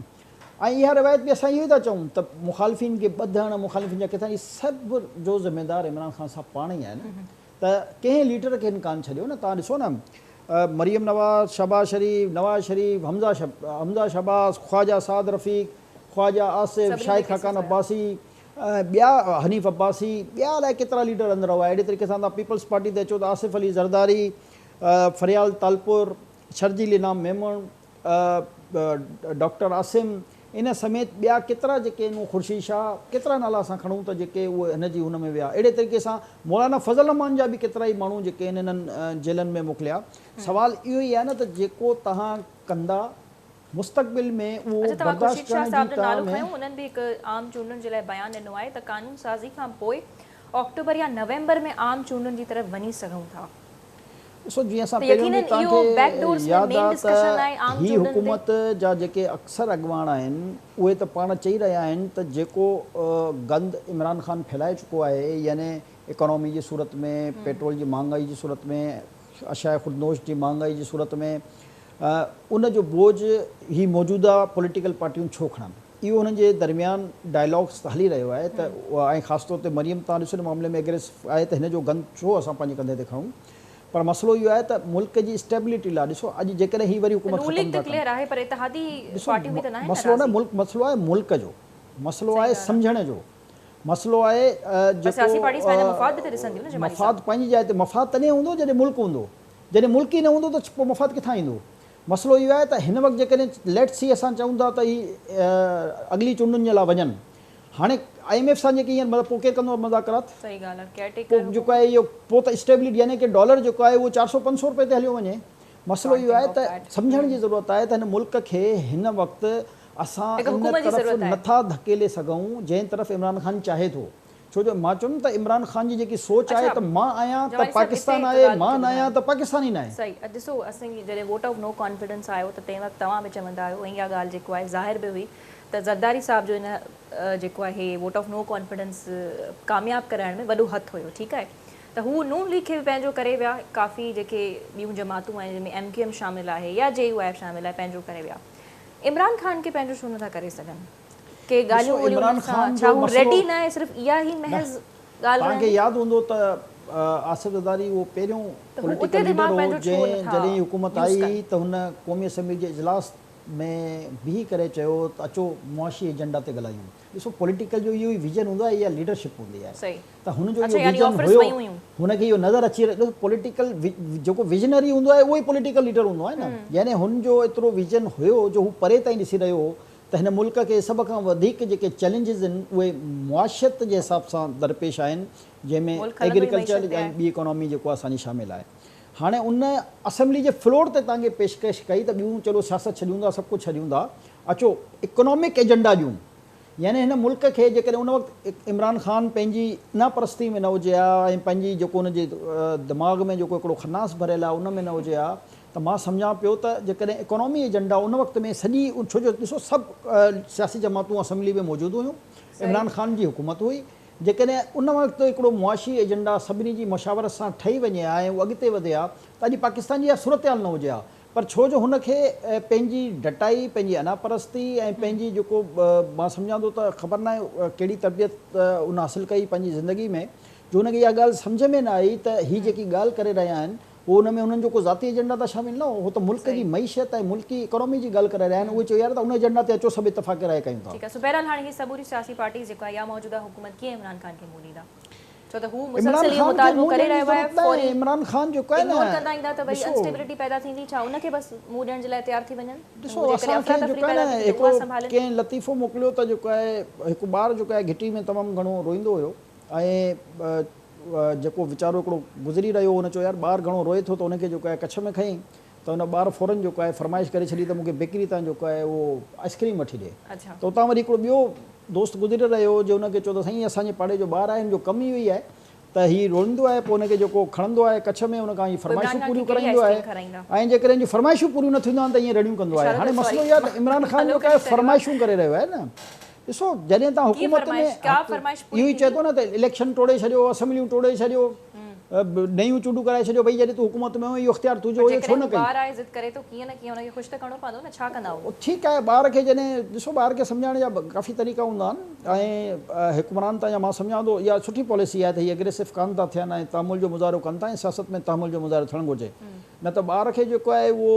Speaker 2: ۽ اها روايت به اسان اهو ئي ٿا چئون ته مخالفين کي ٻڌڻ مخالفين جا ڪٿا هي سڀ جو ذميدار عمران خان صاحب پاڻ ئي آهي نه ته ڪنهن ليڊر کي هن ڪانه ڇڏيو نه توهان ڏسو نه مريم نواز، شهباز شريف، نواز شريف، حمزه حمزه شهباز، خواجه سعد رفيق، خواجه آصف،
Speaker 1: سڀني
Speaker 2: شاهد
Speaker 1: تي ڪيسز
Speaker 2: خاقان
Speaker 1: هيا.
Speaker 2: عباسي ۽ ٻيا حنيف عباسي ٻيا الائي ڪيترا ليڊر اندر هئا اهڙي طريقي سان توهان پيپلز پارٽي تي اچو ته آصف علي زرداري، فريال تالپور، شرجيل انعام ميمڻ، ڊاڪٽر عاصم ان سميت ٻيا ڪيترا جيڪي آهن خورشيد شاهه ڪيترا نالا اسان کڻون ته جيڪي اهي هن جي هن ۾ ويا اهڙي طريقي سان مولانا فضل الرحمان جا به ڪيترائي ماڻهو جيڪي آهن انهن جيلن ۾ موڪليا سوال اهو ئي آهي نه ته جيڪو توهان ڪندا مستقبل ۾ اهو
Speaker 1: اچا توهان
Speaker 2: برداشت
Speaker 1: خورشيد شاهه
Speaker 2: ڪرڻ
Speaker 1: صاحب
Speaker 2: جي
Speaker 1: جو
Speaker 2: توهان
Speaker 1: نالو
Speaker 2: ۾
Speaker 1: کنيو انهن به هڪ عام چونڊن جي لاء بيان ڏنو آهي ته قانون سازي کان پوء آڪٽوبر يا نومبر ۾ عام چونڊن جي طرف وڃي سگهون ٿا.
Speaker 2: ڏسو جيئن اسان
Speaker 1: ته
Speaker 2: پهريون به
Speaker 1: يقينن اهو بيڪ
Speaker 2: توهان
Speaker 1: ڊورز
Speaker 2: کي
Speaker 1: ۾
Speaker 2: ياد
Speaker 1: مين
Speaker 2: آ ته
Speaker 1: ڊسڪشن آهي عام
Speaker 2: هي
Speaker 1: چونڊن تي.
Speaker 2: حڪومت جا جيڪي اڪثر اڳواڻ آهن اهي ته پاڻ چئي رهيا آهن ته جيڪو گند عمران خان ڦهلائي چڪو آهي يعني اڪانومي جي صورت ۾ پيٽرول جي مهانگائي جي صورت ۾ اشياء خودنوش جي مهانگائي جي صورت ۾ ان جو بوجهه هي موجوده پوليٽيڪل پارٽيون ڇو کڻن اهو انهن جي درميان ڊائلاگس هلي رهيو آهي ته ۽ خاص طور تي مريم تان ڏسو ان معاملي ۾ اگريسو آهي ته هن جو گند ڇو اسان پنهنجي ڪنڌي تي کڻون پر مسئلو اهو آهي ته ملڪ جي اسٽيبلٽي لاء ڏسو اڄ جيڪڏهن هي وري حڪومت
Speaker 1: نون
Speaker 2: ختم
Speaker 1: ليگ
Speaker 2: ٿا
Speaker 1: ته
Speaker 2: ڪن
Speaker 1: ڪليئر آهي پر اتحادي
Speaker 2: ڏسو
Speaker 1: پارٽيون به ته ناهن نه
Speaker 2: مسئلو نه
Speaker 1: راضي.
Speaker 2: ملڪ مسئلو آهي ملڪ جو مسئلو
Speaker 1: صحيح
Speaker 2: آهي
Speaker 1: ڳالهه آهي.
Speaker 2: سمجهڻ جو مسئلو آهي
Speaker 1: پر
Speaker 2: جيڪو
Speaker 1: سياسي پارٽيز پنهنجا مفاد به ته ڏسنديون نه جمالي
Speaker 2: مفاد
Speaker 1: صاحب.
Speaker 2: پنهنجي جاء تي مفاد تڏهن هوندو جڏهن ملڪ هوندو جڏهن ملڪ ئي نه هوندو ته پوء مفاد ڪٿان ايندو مسئلو اهو آهي ته هن وقت جيڪڏهن ليٽس سي اسان چئون ٿا ته هي اڳلي چونڊن جي لاء وڃن هاڻي I M F سان جيڪي هينئر مطلب پوء ڪير ڪندو مذاڪرات؟
Speaker 1: صحيح ڳالهه آهي ڪيئر ٽيڪر
Speaker 2: پوء جيڪو آهي اهو پوء ته اسٽيبلٽي يعني ڪي ڊالر جيڪو آهي اهو چار سو پنج سو روپئي تي هليو وڃي مسئلو اهو آهي ته سمجهڻ جي ضرورت آهي ته هن ملڪ کي هن وقت اسان ان طرف نٿا ڌڪيلي سگهون جنهن طرف عمران خان چاهي ٿو ڇو جو مان چوندم ته عمران خان جي جيڪي سوچ آهي ته مان آهيان ته پاڪستان آهي مان نه آهيان ته پاڪستان ئي ناهي.
Speaker 1: صحيح ڏسو اسين جڏهن ووٽ آف نو ڪانفيڊنس آيو ته تنهن وقت توهان به چوندا هيو ۽ اها ڳالهه جيڪو آهي ظاهر به هئي ته زرداري صاحب جو ان جيڪو آهي ووٽ آف نو ڪانفيڊنس ڪامياب ڪرائڻ ۾ وڏو هٿ هيو ٺيڪ آهي ته هو نون ليگ کي به پنهنجو ڪري ويا ڪافي جيڪي ٻيون جماعتون آهن جن ۾ ايم ڪيو ايم شامل آهي يا جي يو آء شامل آهي پنهنجو ڪري ويا عمران خان کي پنهنجو ڇو نٿا ڪري سگهن ڪي
Speaker 2: ڏسو
Speaker 1: ڳالهيون ٻولهيون
Speaker 2: عمران
Speaker 1: انهن سان
Speaker 2: خان
Speaker 1: ڇا
Speaker 2: جو
Speaker 1: هو
Speaker 2: مسئلو
Speaker 1: ريڊي ناهي صرف اها ئي
Speaker 2: نه
Speaker 1: محض ڳالهه
Speaker 2: توهان کي
Speaker 1: رهندي.
Speaker 2: ياد هوندو ته آصف زرداري اهو پهريون
Speaker 1: ته هو اتي
Speaker 2: پوليٽيڪل ليڊر
Speaker 1: دماغ
Speaker 2: هو
Speaker 1: پنهنجو ڇو
Speaker 2: جنهن
Speaker 1: نٿا
Speaker 2: جڏهن هي حڪومت
Speaker 1: يوز
Speaker 2: آئي
Speaker 1: ڪن.
Speaker 2: ته هن قومي اسيمبلي جي اجلاس ۾ بيهي ڪري چيو ته اچو معاشي ايجنڊا تي ڳالهايون. ڏسو پوليٽيڪل جو اهو ئي ويزن هوندو آهي اها ليڊرشپ هوندي آهي
Speaker 1: صحيح
Speaker 2: ته هن جو
Speaker 1: اڇا
Speaker 2: اهو
Speaker 1: يعني
Speaker 2: ويزن
Speaker 1: آفرز
Speaker 2: هيو
Speaker 1: ويون هيون.
Speaker 2: هن کي اهو نظر اچي ڏسو پوليٽيڪل جيڪو ويزنري هوندو آهي اهو ئي پوليٽيڪل ليڊر هوندو آهي نه يعني هن جو ايترو ويزن هيو جو هو پري تائين ڏسي رهيو هو ته هن ملڪ کي سڀ کان وڌيڪ جيڪي چئلينجز آهن اهي معاشيت جي حساب سان درپيش آهن جنهن ۾
Speaker 1: ملڪ هلندو ئي
Speaker 2: ايگريڪلچر
Speaker 1: معيشت تي
Speaker 2: ۽
Speaker 1: آهي.
Speaker 2: ٻي اڪانامي جيڪو آهي اسان جي شامل آهي. هاڻي ان اسيمبلي جي فلور تي توهان کي پيشڪش ڪئي ته ٻيون چلو سياست ڇڏيون ٿا سڀ ڪجهه ڇڏيون ٿا اچو اڪنامڪ ايجنڊا ڏيون يعني هن ملڪ کي جيڪڏهن ان وقت عمران خان پنهنجي انا پرستي ۾ نه هجي ها ۽ پنهنجي جيڪو ان جي دماغ ۾ جيڪو هڪڙو خناس ڀريل آهي ان ۾ نه هجي ها ته مان سمجهان پيو ته جيڪڏهن اڪانامي ايجنڊا ان وقت ۾ سڄي ڇو جو ڏسو سڀ سياسي جماعتون اسيمبلي ۾ موجود هيون عمران خان جي حڪومت هئي جيڪڏهن ان وقت هڪڙو معاشي ايجنڊا سڀني جي مشاورت سان ٺهي وڃي ها ۽ اهو اڳتي وڌي ها ته اڄ پاڪستان جي اها صورتحال نه هجي ها پر ڇو جو هن کي پنهنجي ڊٽائي، پنهنجي انا پرستي ۽ پنهنجي جيڪو مان سمجهان ٿو ته خبر ناهي ڪهڙي تربيت ان حاصل ڪئي پنهنجي زندگي ۾ جو هن کي اها ڳالهه سمجهه ۾ نه آئي ته هي جيڪي ڳالهه ڪري رهيا آهن اهو ان ۾ انهن جو ڪو ذاتي ايجنڊا ته شامل نه هو، هو ته ملڪ جي معيشت ۽ ملڪي اڪانومي جي ڳالهه ڪري رهيا آهن، اهي چيو يار ته ان ايجنڊا تي اچو سڀ اتفاق راء ڪيون ٿا.
Speaker 1: ٺيڪ آهي سو بهرحال هاڻي هي سموريون سياسي پارٽيز جيڪو آهي يا موجوده حڪومت ڪيئن عمران خان کي منهن ڏيندا ڇو ته هو
Speaker 2: عمران
Speaker 1: مسلسل اهو
Speaker 2: خان کي
Speaker 1: مطالبو
Speaker 2: منهن
Speaker 1: ڪري
Speaker 2: ڏيڻ جي
Speaker 1: رهيو آهي
Speaker 2: ضرورت ناهي
Speaker 1: فوري
Speaker 2: عمران خان جيڪو آهي
Speaker 1: اگنور
Speaker 2: نه
Speaker 1: ڪندا ايندا ته وري
Speaker 2: ڏسو
Speaker 1: انسٽيبلٽي پيدا ٿيندي ڇا ان کي بس منهن ڏيڻ جي لاء تيار ٿي وڃن ته
Speaker 2: ڏسو
Speaker 1: هو جيڪڏهن
Speaker 2: اسان کي
Speaker 1: افراتفري
Speaker 2: جيڪو آهي
Speaker 1: پيدا
Speaker 2: نه
Speaker 1: ٿيندي ته
Speaker 2: هڪڙو
Speaker 1: اها سنڀالين.
Speaker 2: ڪنهن لطيفو موڪليو ته جيڪو آهي هڪ ٻار جيڪو آهي گهٽي ۾ تمام گهڻو روئيندو هيو ۽ جيڪو ويچارو هڪڙو گذري رهيو هو ان چيو يار ٻار گهڻو روئي ٿو ته ان کي جيڪو آهي ڪڇ ۾ کنئي ته ان ٻار فورن جيڪو آهي فرمائش ڪري ڇڏي ته مون کي بيڪري تان جيڪو آهي اهو آئس ڪريم وٺي ڏي ته اتان وري هڪڙو ٻيو دوست گذري رهيو هو جو ان کي چيو ته سائين اسان جي پاڙي جو ٻار آهي ان جو ڪم اهو ئي آهي ته هي روئندو آهي پوء ان کي جيڪو کڻندو آهي ڪڇ ۾ ان کان هي فرمائشون پوريون ڪرائيندو آهي ۽ جيڪڏهن ان جون فرمائشون پوريون نه ٿينديون آهن ته ائين رڙيون ڪندو آهي هاڻي مسئلو اهو آهي ته عمران خان جيڪو آهي فرمائشون ڪري رهيو آهي نه ڏسو جڏهن توهان حڪومت ۾ اهو ئي چئي ٿو نه ته اليڪشن ٽوڙي ڇڏيو اسيمبليون ٽوڙي ڇڏيو نيون چونڊون ڪرائي ڇڏيو ڀئي جڏهن تون حڪومت ۾ هئين اهو اختيار تنهنجو هيو ڇو نه ڪئي. ٺيڪ آهي ٻار کي جڏهن ڏسو ٻار کي سمجهائڻ جا ڪافي طريقا هوندا آهن ۽ حڪمران تان جا مان سمجهان ٿو اها سٺي پاليسي آهي ته هي اگريسو ڪانه ٿا ٿين ۽ تحمل جو مظاهرو ڪن ٿا ۽ سياست ۾ تحمل جو مظاهرو ٿيڻ گهرجي نه ته ٻار کي جيڪو آهي اهو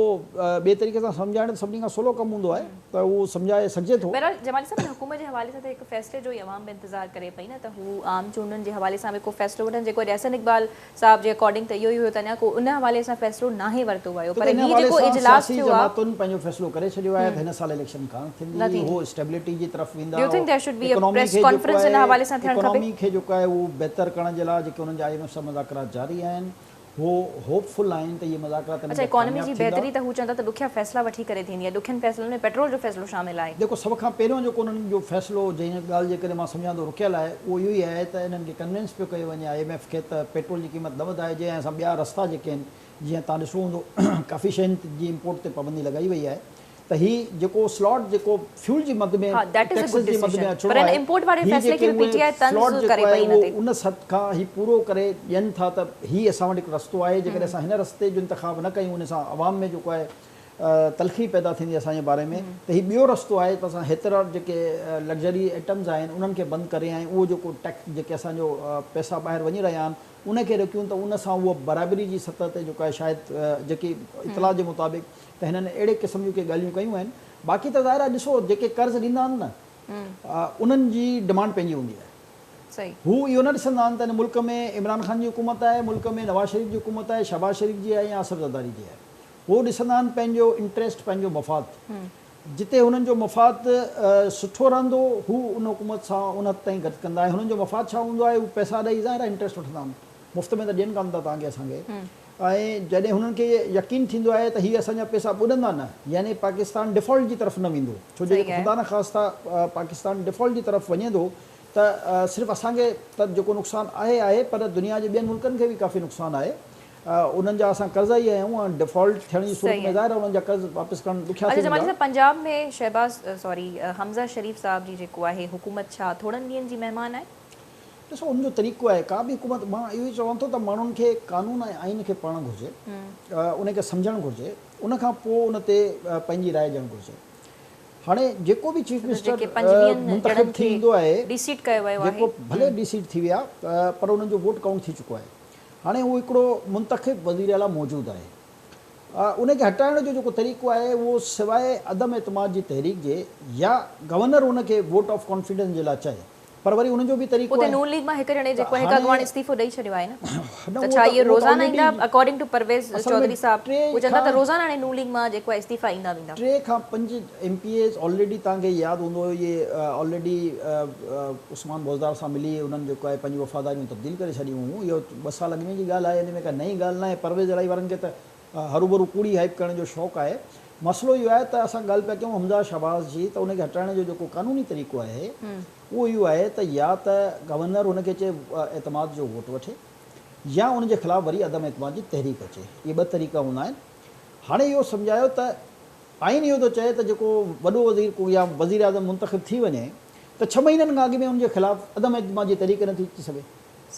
Speaker 2: ٻئي طريقي سان سمجهائڻ ته سڀني کان سولو ڪم هوندو آهي ته اهو سمجهائي سگهجي ٿو.
Speaker 1: بهرحال جمالي صاحب ان حڪومت جي حوالي سان ته هڪ فيصلي جو ئي عوام به انتظار ڪري پئي نه ته هو عام چونڊن جي حوالي سان به ڪو فيصلو وٺن جيڪو اڄ احسن اقبال صاحب جي اڪارڊنگ ته اهو ئي هيو ته اڃا ڪو ان حوالي سان فيصلو ناهي ورتو ويو
Speaker 2: پر
Speaker 1: ان
Speaker 2: هي
Speaker 1: جيڪو
Speaker 2: سان
Speaker 1: اجلاس
Speaker 2: سياسي
Speaker 1: ٿيو آهي
Speaker 2: جماعتن پنهنجو فيصلو ڪري ڇڏيو آهي ته هن سال اليڪشن ڪانه ٿيندي هو اسٽيبلٽي جي طرف ويندا
Speaker 1: Do you think there should be a
Speaker 2: economy
Speaker 1: press
Speaker 2: کي جيڪو
Speaker 1: conference ان
Speaker 2: آهي
Speaker 1: حوالي سان ٿيڻ کپي؟
Speaker 2: اڪانومي کي جيڪو آهي اهو بهتر ڪرڻ جي لاء جيڪي انهن جا I M F سان مذاڪرات جاري آهن هو هوپ فل آهن ته اهي مذاڪرات
Speaker 1: اڇا اڪانومي جي بهتري ته هو چون ٿا ته ڏکيا فيصلا وٺي ڪري ٿيندي ۽ ڏکين فيصلن ۾ پيٽرول جو فيصلو شامل آهي.
Speaker 2: جيڪو سڀ کان پهريون جيڪو انهن جو فيصلو جنهن ڳالهه جي ڪري مان سمجهان ٿو رڪيل آهي اهو اهو ئي آهي ته انهن کي ڪنوينس پيو ڪيو وڃي I M F کي ته پيٽرول جي قيمت نه وڌائجي ۽ اسان ٻيا رستا جيڪي آهن جيئن توهان ڏسو هوندو ڪافي شين جي امپورٽ تي پابندي لڳائي وئي آهي ته هي جيڪو سلاٽ جيڪو فيول جي مد ۾
Speaker 1: ها that is a
Speaker 2: taxes
Speaker 1: good
Speaker 2: جي مد ۾
Speaker 1: ڊسيشن
Speaker 2: اچڻو
Speaker 1: پر ان
Speaker 2: آهي
Speaker 1: امپورٽ واري
Speaker 2: هي
Speaker 1: فيصلي
Speaker 2: جيڪي
Speaker 1: کي به پي
Speaker 2: اهي
Speaker 1: ٽي آء
Speaker 2: سلاٽ
Speaker 1: طنز
Speaker 2: جيڪو
Speaker 1: ڪري
Speaker 2: آهي
Speaker 1: پئي ان
Speaker 2: اهو
Speaker 1: تي.
Speaker 2: ان سط کان هي پورو ڪري ڏين ٿا ته هي اسان وٽ هڪ رستو آهي جيڪڏهن اسان هن رستي جو انتخاب نه ڪيون ان سان عوام ۾ جيڪو آهي تلخي پيدا ٿيندي اسان جي باري ۾ ته هي ٻيو رستو آهي ته اسان هيترا جيڪي لگزري ائٽمز آهن انهن کي بند ڪري ۽ اهو جيڪو ٽيڪس جيڪي اسان جو پئسا ٻاهر وڃي رهيا آهن ان کي روڪيون ته ان سان اهو برابري جي سطح تي جيڪو آهي شايد جيڪي اطلاع جي مطابق ته هنن اهڙي قسم جون ڪي ڳالهيون ڪيون آهن. باقي ته ظاهر آهي ڏسو جيڪي قرض ڏيندا آهن نه انهن جي ڊمانڊ پنهنجي هوندي آهي. هو اهو نه ڏسندا آهن ته هن ملڪ ۾ عمران خان جي حڪومت آهي، ملڪ ۾ نواز شريف جي حڪومت آهي، شهباز شريف جي آهي يا آصف زرداري جي آهي. هو ڏسندا آهن پنهنجو انٽريسٽ پنهنجو مفاد. جتي هنن جو مفاد سٺو رهندو هو ان حڪومت سان ان حد تائين گڏ ڪندا ۽ هنن جو مفاد ڇا هوندو آهي هو پئسا ڏئي ظاهر آهي انٽريسٽ وٺندا آهن. مفت ۾ ته ڏين ڪانه ٿا توهان کي اسان کي. ۽ جڏهن هنن کي يقين ٿيندو آهي ته هي اسان جا پئسا ٻڏندا نه يعني پاڪستان ڊيفالٽ جي طرف نه ويندو ڇو جو خدا نخواسته پاڪستان ڊيفالٽ جي طرف وڃي ٿو ته صرف اسان کي ته جيڪو نقصان آهي آهي پر دنيا جي ٻين ملڪن کي به ڪافي نقصان آهي انهن جا اسان قرض ئي آهيون ۽ ڊيفالٽ ٿيڻ جي صورت ۾ ظاهر آهي انهن جا قرض واپس ڪرڻ ڏکيا ٿي
Speaker 1: اڇا جمالي
Speaker 2: ويندا.
Speaker 1: صاحب پنجاب ۾ شهباز سوري حمزه شريف صاحب جي جيڪو آهي حڪومت ڇا ٿورن ڏينهن جي مهمان آهي؟
Speaker 2: ڏسو ان جو طريقو آهي ڪا به حڪومت مان اهو ئي چوان ٿو ته ماڻهن کي قانون ۽ آئين کي پڙهڻ گهرجي ان کي سمجهڻ گهرجي ان کان پوء ان تي پنهنجي راء ڏيڻ گهرجي هاڻي جيڪو به چيف منسٽر منتخب ٿي ايندو آهي جيڪو ڀلي ڊي سيٽ ٿي ويا پر انهن جو ووٽ ڪائونٽ ٿي چڪو آهي هاڻي هو هڪڙو منتخب وزير اعليٰ موجود آهي ان کي هٽائڻ جو جيڪو طريقو آهي اهو سواء عدم اعتماد جي تحريڪ جي يا گورنر ان کي ووٽ آف ڪانفيڊنس جي لاء چئي. پر وري ان جو به طريقو
Speaker 1: اتي
Speaker 2: آهي.
Speaker 1: نون ليگ مان هڪ ڄڻي
Speaker 2: ته
Speaker 1: جيڪو هڪ
Speaker 2: هاڻي
Speaker 1: اڳواڻ استعيفو ڏئي ڇڏيو آهي نه
Speaker 2: نه
Speaker 1: ته
Speaker 2: اهو
Speaker 1: ڇا
Speaker 2: ته
Speaker 1: اهي
Speaker 2: اهو ته
Speaker 1: روزانه
Speaker 2: آلريڊي
Speaker 1: ايندا اڪارڊنگ ٽو پرويز
Speaker 2: اصل ۾
Speaker 1: چوڌري صاحب
Speaker 2: ٽي
Speaker 1: هو چون ٿا ته
Speaker 2: کان
Speaker 1: روزانه هاڻي نون ليگ مان جيڪو آهي استعيفا ايندا ويندا.
Speaker 2: 3 کان 5 ايم پي ايز آلريڊي توهان کي ياد هوندو اهي آلريڊي عثمان بوزدار سان ملي انهن جيڪو آهي پنهنجون وفاداريون تبديل ڪري ڇڏيون هيون اهو ٻه سال اڳ ۾ جي ڳالهه آهي ان ۾ ڪا نئين ڳالهه ناهي پرويز الاهي وارن کي ته هروڀرو ڪوڙي هائيپ ڪرڻ جو شوق آهي. مسئلو اهو آهي ته اسان ڳالهه پيا ڪيون حمزه شهباز جي ته ان کي هٽائڻ جو جيڪو قانوني طريقو آهي اهو اهو آهي ته يا ته گورنر هن کي چئي اعتماد جو ووٽ وٺي يا ان جي خلاف وري عدم اعتماد جي تحريڪ اچي. اهي ٻه طريقا هوندا آهن. هاڻي اهو سمجهايو ته آئين اهو ٿو چئي ته جيڪو وڏو وزير ڪو يا وزيراعظم منتخب ٿي وڃي ته ڇهه مهينن کان اڳ ۾ ان جي خلاف عدم اعتماد جي تحريڪ نه ٿي اچي سگهي.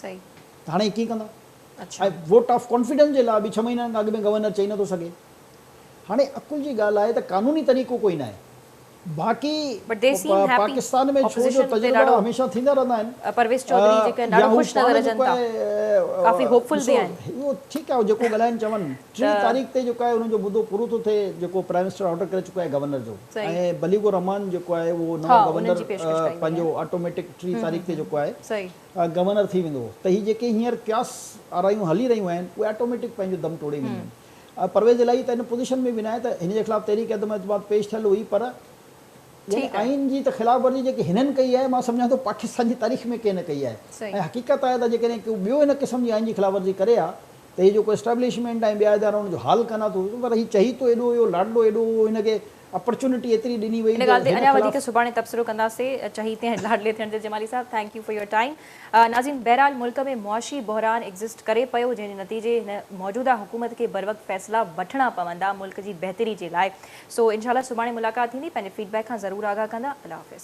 Speaker 1: صحيح.
Speaker 2: ته هاڻي هي ڪيئن ڪندا؟
Speaker 1: اڇا.
Speaker 2: ۽ ووٽ آف ڪانفيڊنس جي لاء به ڇهه مهينن کان اڳ ۾ گورنر چئي نٿو سگهي. هاڻي عقل جي ڳالهه آهي ته قانوني طريقو ڪوئي ناهي. باقي
Speaker 1: But they seem happy.
Speaker 2: Pakistan ۾ ڇو جو
Speaker 1: Opposition تي
Speaker 2: تجربا
Speaker 1: ڏاڍو
Speaker 2: هميشه ٿيندا رهندا آهن
Speaker 1: پرويز چوڌري جيڪي آهن
Speaker 2: يا
Speaker 1: ڏاڍو
Speaker 2: هو
Speaker 1: خوش
Speaker 2: پاڻ
Speaker 1: نظر اچن
Speaker 2: جيڪو
Speaker 1: ٿا
Speaker 2: آهي
Speaker 1: ڪافي هوپ فل
Speaker 2: ڏسو
Speaker 1: به آهن.
Speaker 2: اهو ٺيڪ آهي جيڪو ڳالهائن چون 30
Speaker 1: ته
Speaker 2: تاريخ تي جيڪو آهي انهن جو مدو پورو ٿو ٿئي جيڪو پرائم منسٽر آرڊر ڪري چڪو آهي گورنر جو
Speaker 1: صحيح.
Speaker 2: ۽ بليغ الرحمان جيڪو آهي اهو
Speaker 1: ها
Speaker 2: نئون
Speaker 1: انهن
Speaker 2: گورنر
Speaker 1: جي پيشڪش ڪئي وئي
Speaker 2: پنهنجو
Speaker 1: آهي.
Speaker 2: آٽوميٽڪ 30 تاريخ تي جيڪو آهي
Speaker 1: صحيح.
Speaker 2: گورنر ٿي ويندو ته هي جيڪي هينئر قياس آرائيون هلي رهيون آهن اهي آٽوميٽڪ پنهنجو دم ٽوڙي وينديون. پرويز الاهي ته ان پوزيشن ۾ به ناهي ته هن جي خلاف تحريڪ عدم اعتماد پيش ٿيل هئي پر يعني آئين جي ته خلاف ورزي جيڪي هنن ڪئي آهي مان سمجهان ٿو پاڪستان جي تاريخ ۾ ڪنهن نه ڪئي آهي ۽ حقيقت آهي ته جيڪڏهن ڪو ٻيو ان قسم جي آئين جي خلاف ورزي ڪري ها ته هي جيڪو اسٽيبلشمينٽ ۽ ٻيا ادارا ان جو حال ڪن ها ته پر هي چهي ٿو ايڏو اهو لاڏلو ايڏو هو هن کي اپرچونٽي ايتري ڏني وئي
Speaker 1: ان
Speaker 2: جو
Speaker 1: ڳالهه تي
Speaker 2: هن
Speaker 1: اڃا
Speaker 2: خلاف.
Speaker 1: وڌيڪ سڀاڻي تبصرو ڪنداسين چهي تي ۽ لاڏلي ٿيڻ تي جمالي صاحب thank you for your time ناظرين بهرحال ملڪ ۾ معاشي بحران ايگزسٽ ڪري پيو جنهن جي نتيجي هن موجوده حڪومت کي بروقت فيصلا وٺڻا پوندا ملڪ جي بهتري جي لاء سو انشاء الله سڀاڻي ملاقات ٿيندي پنهنجي فيڊ بيڪ کان ضرور آگاهه ڪندا الله حافظ.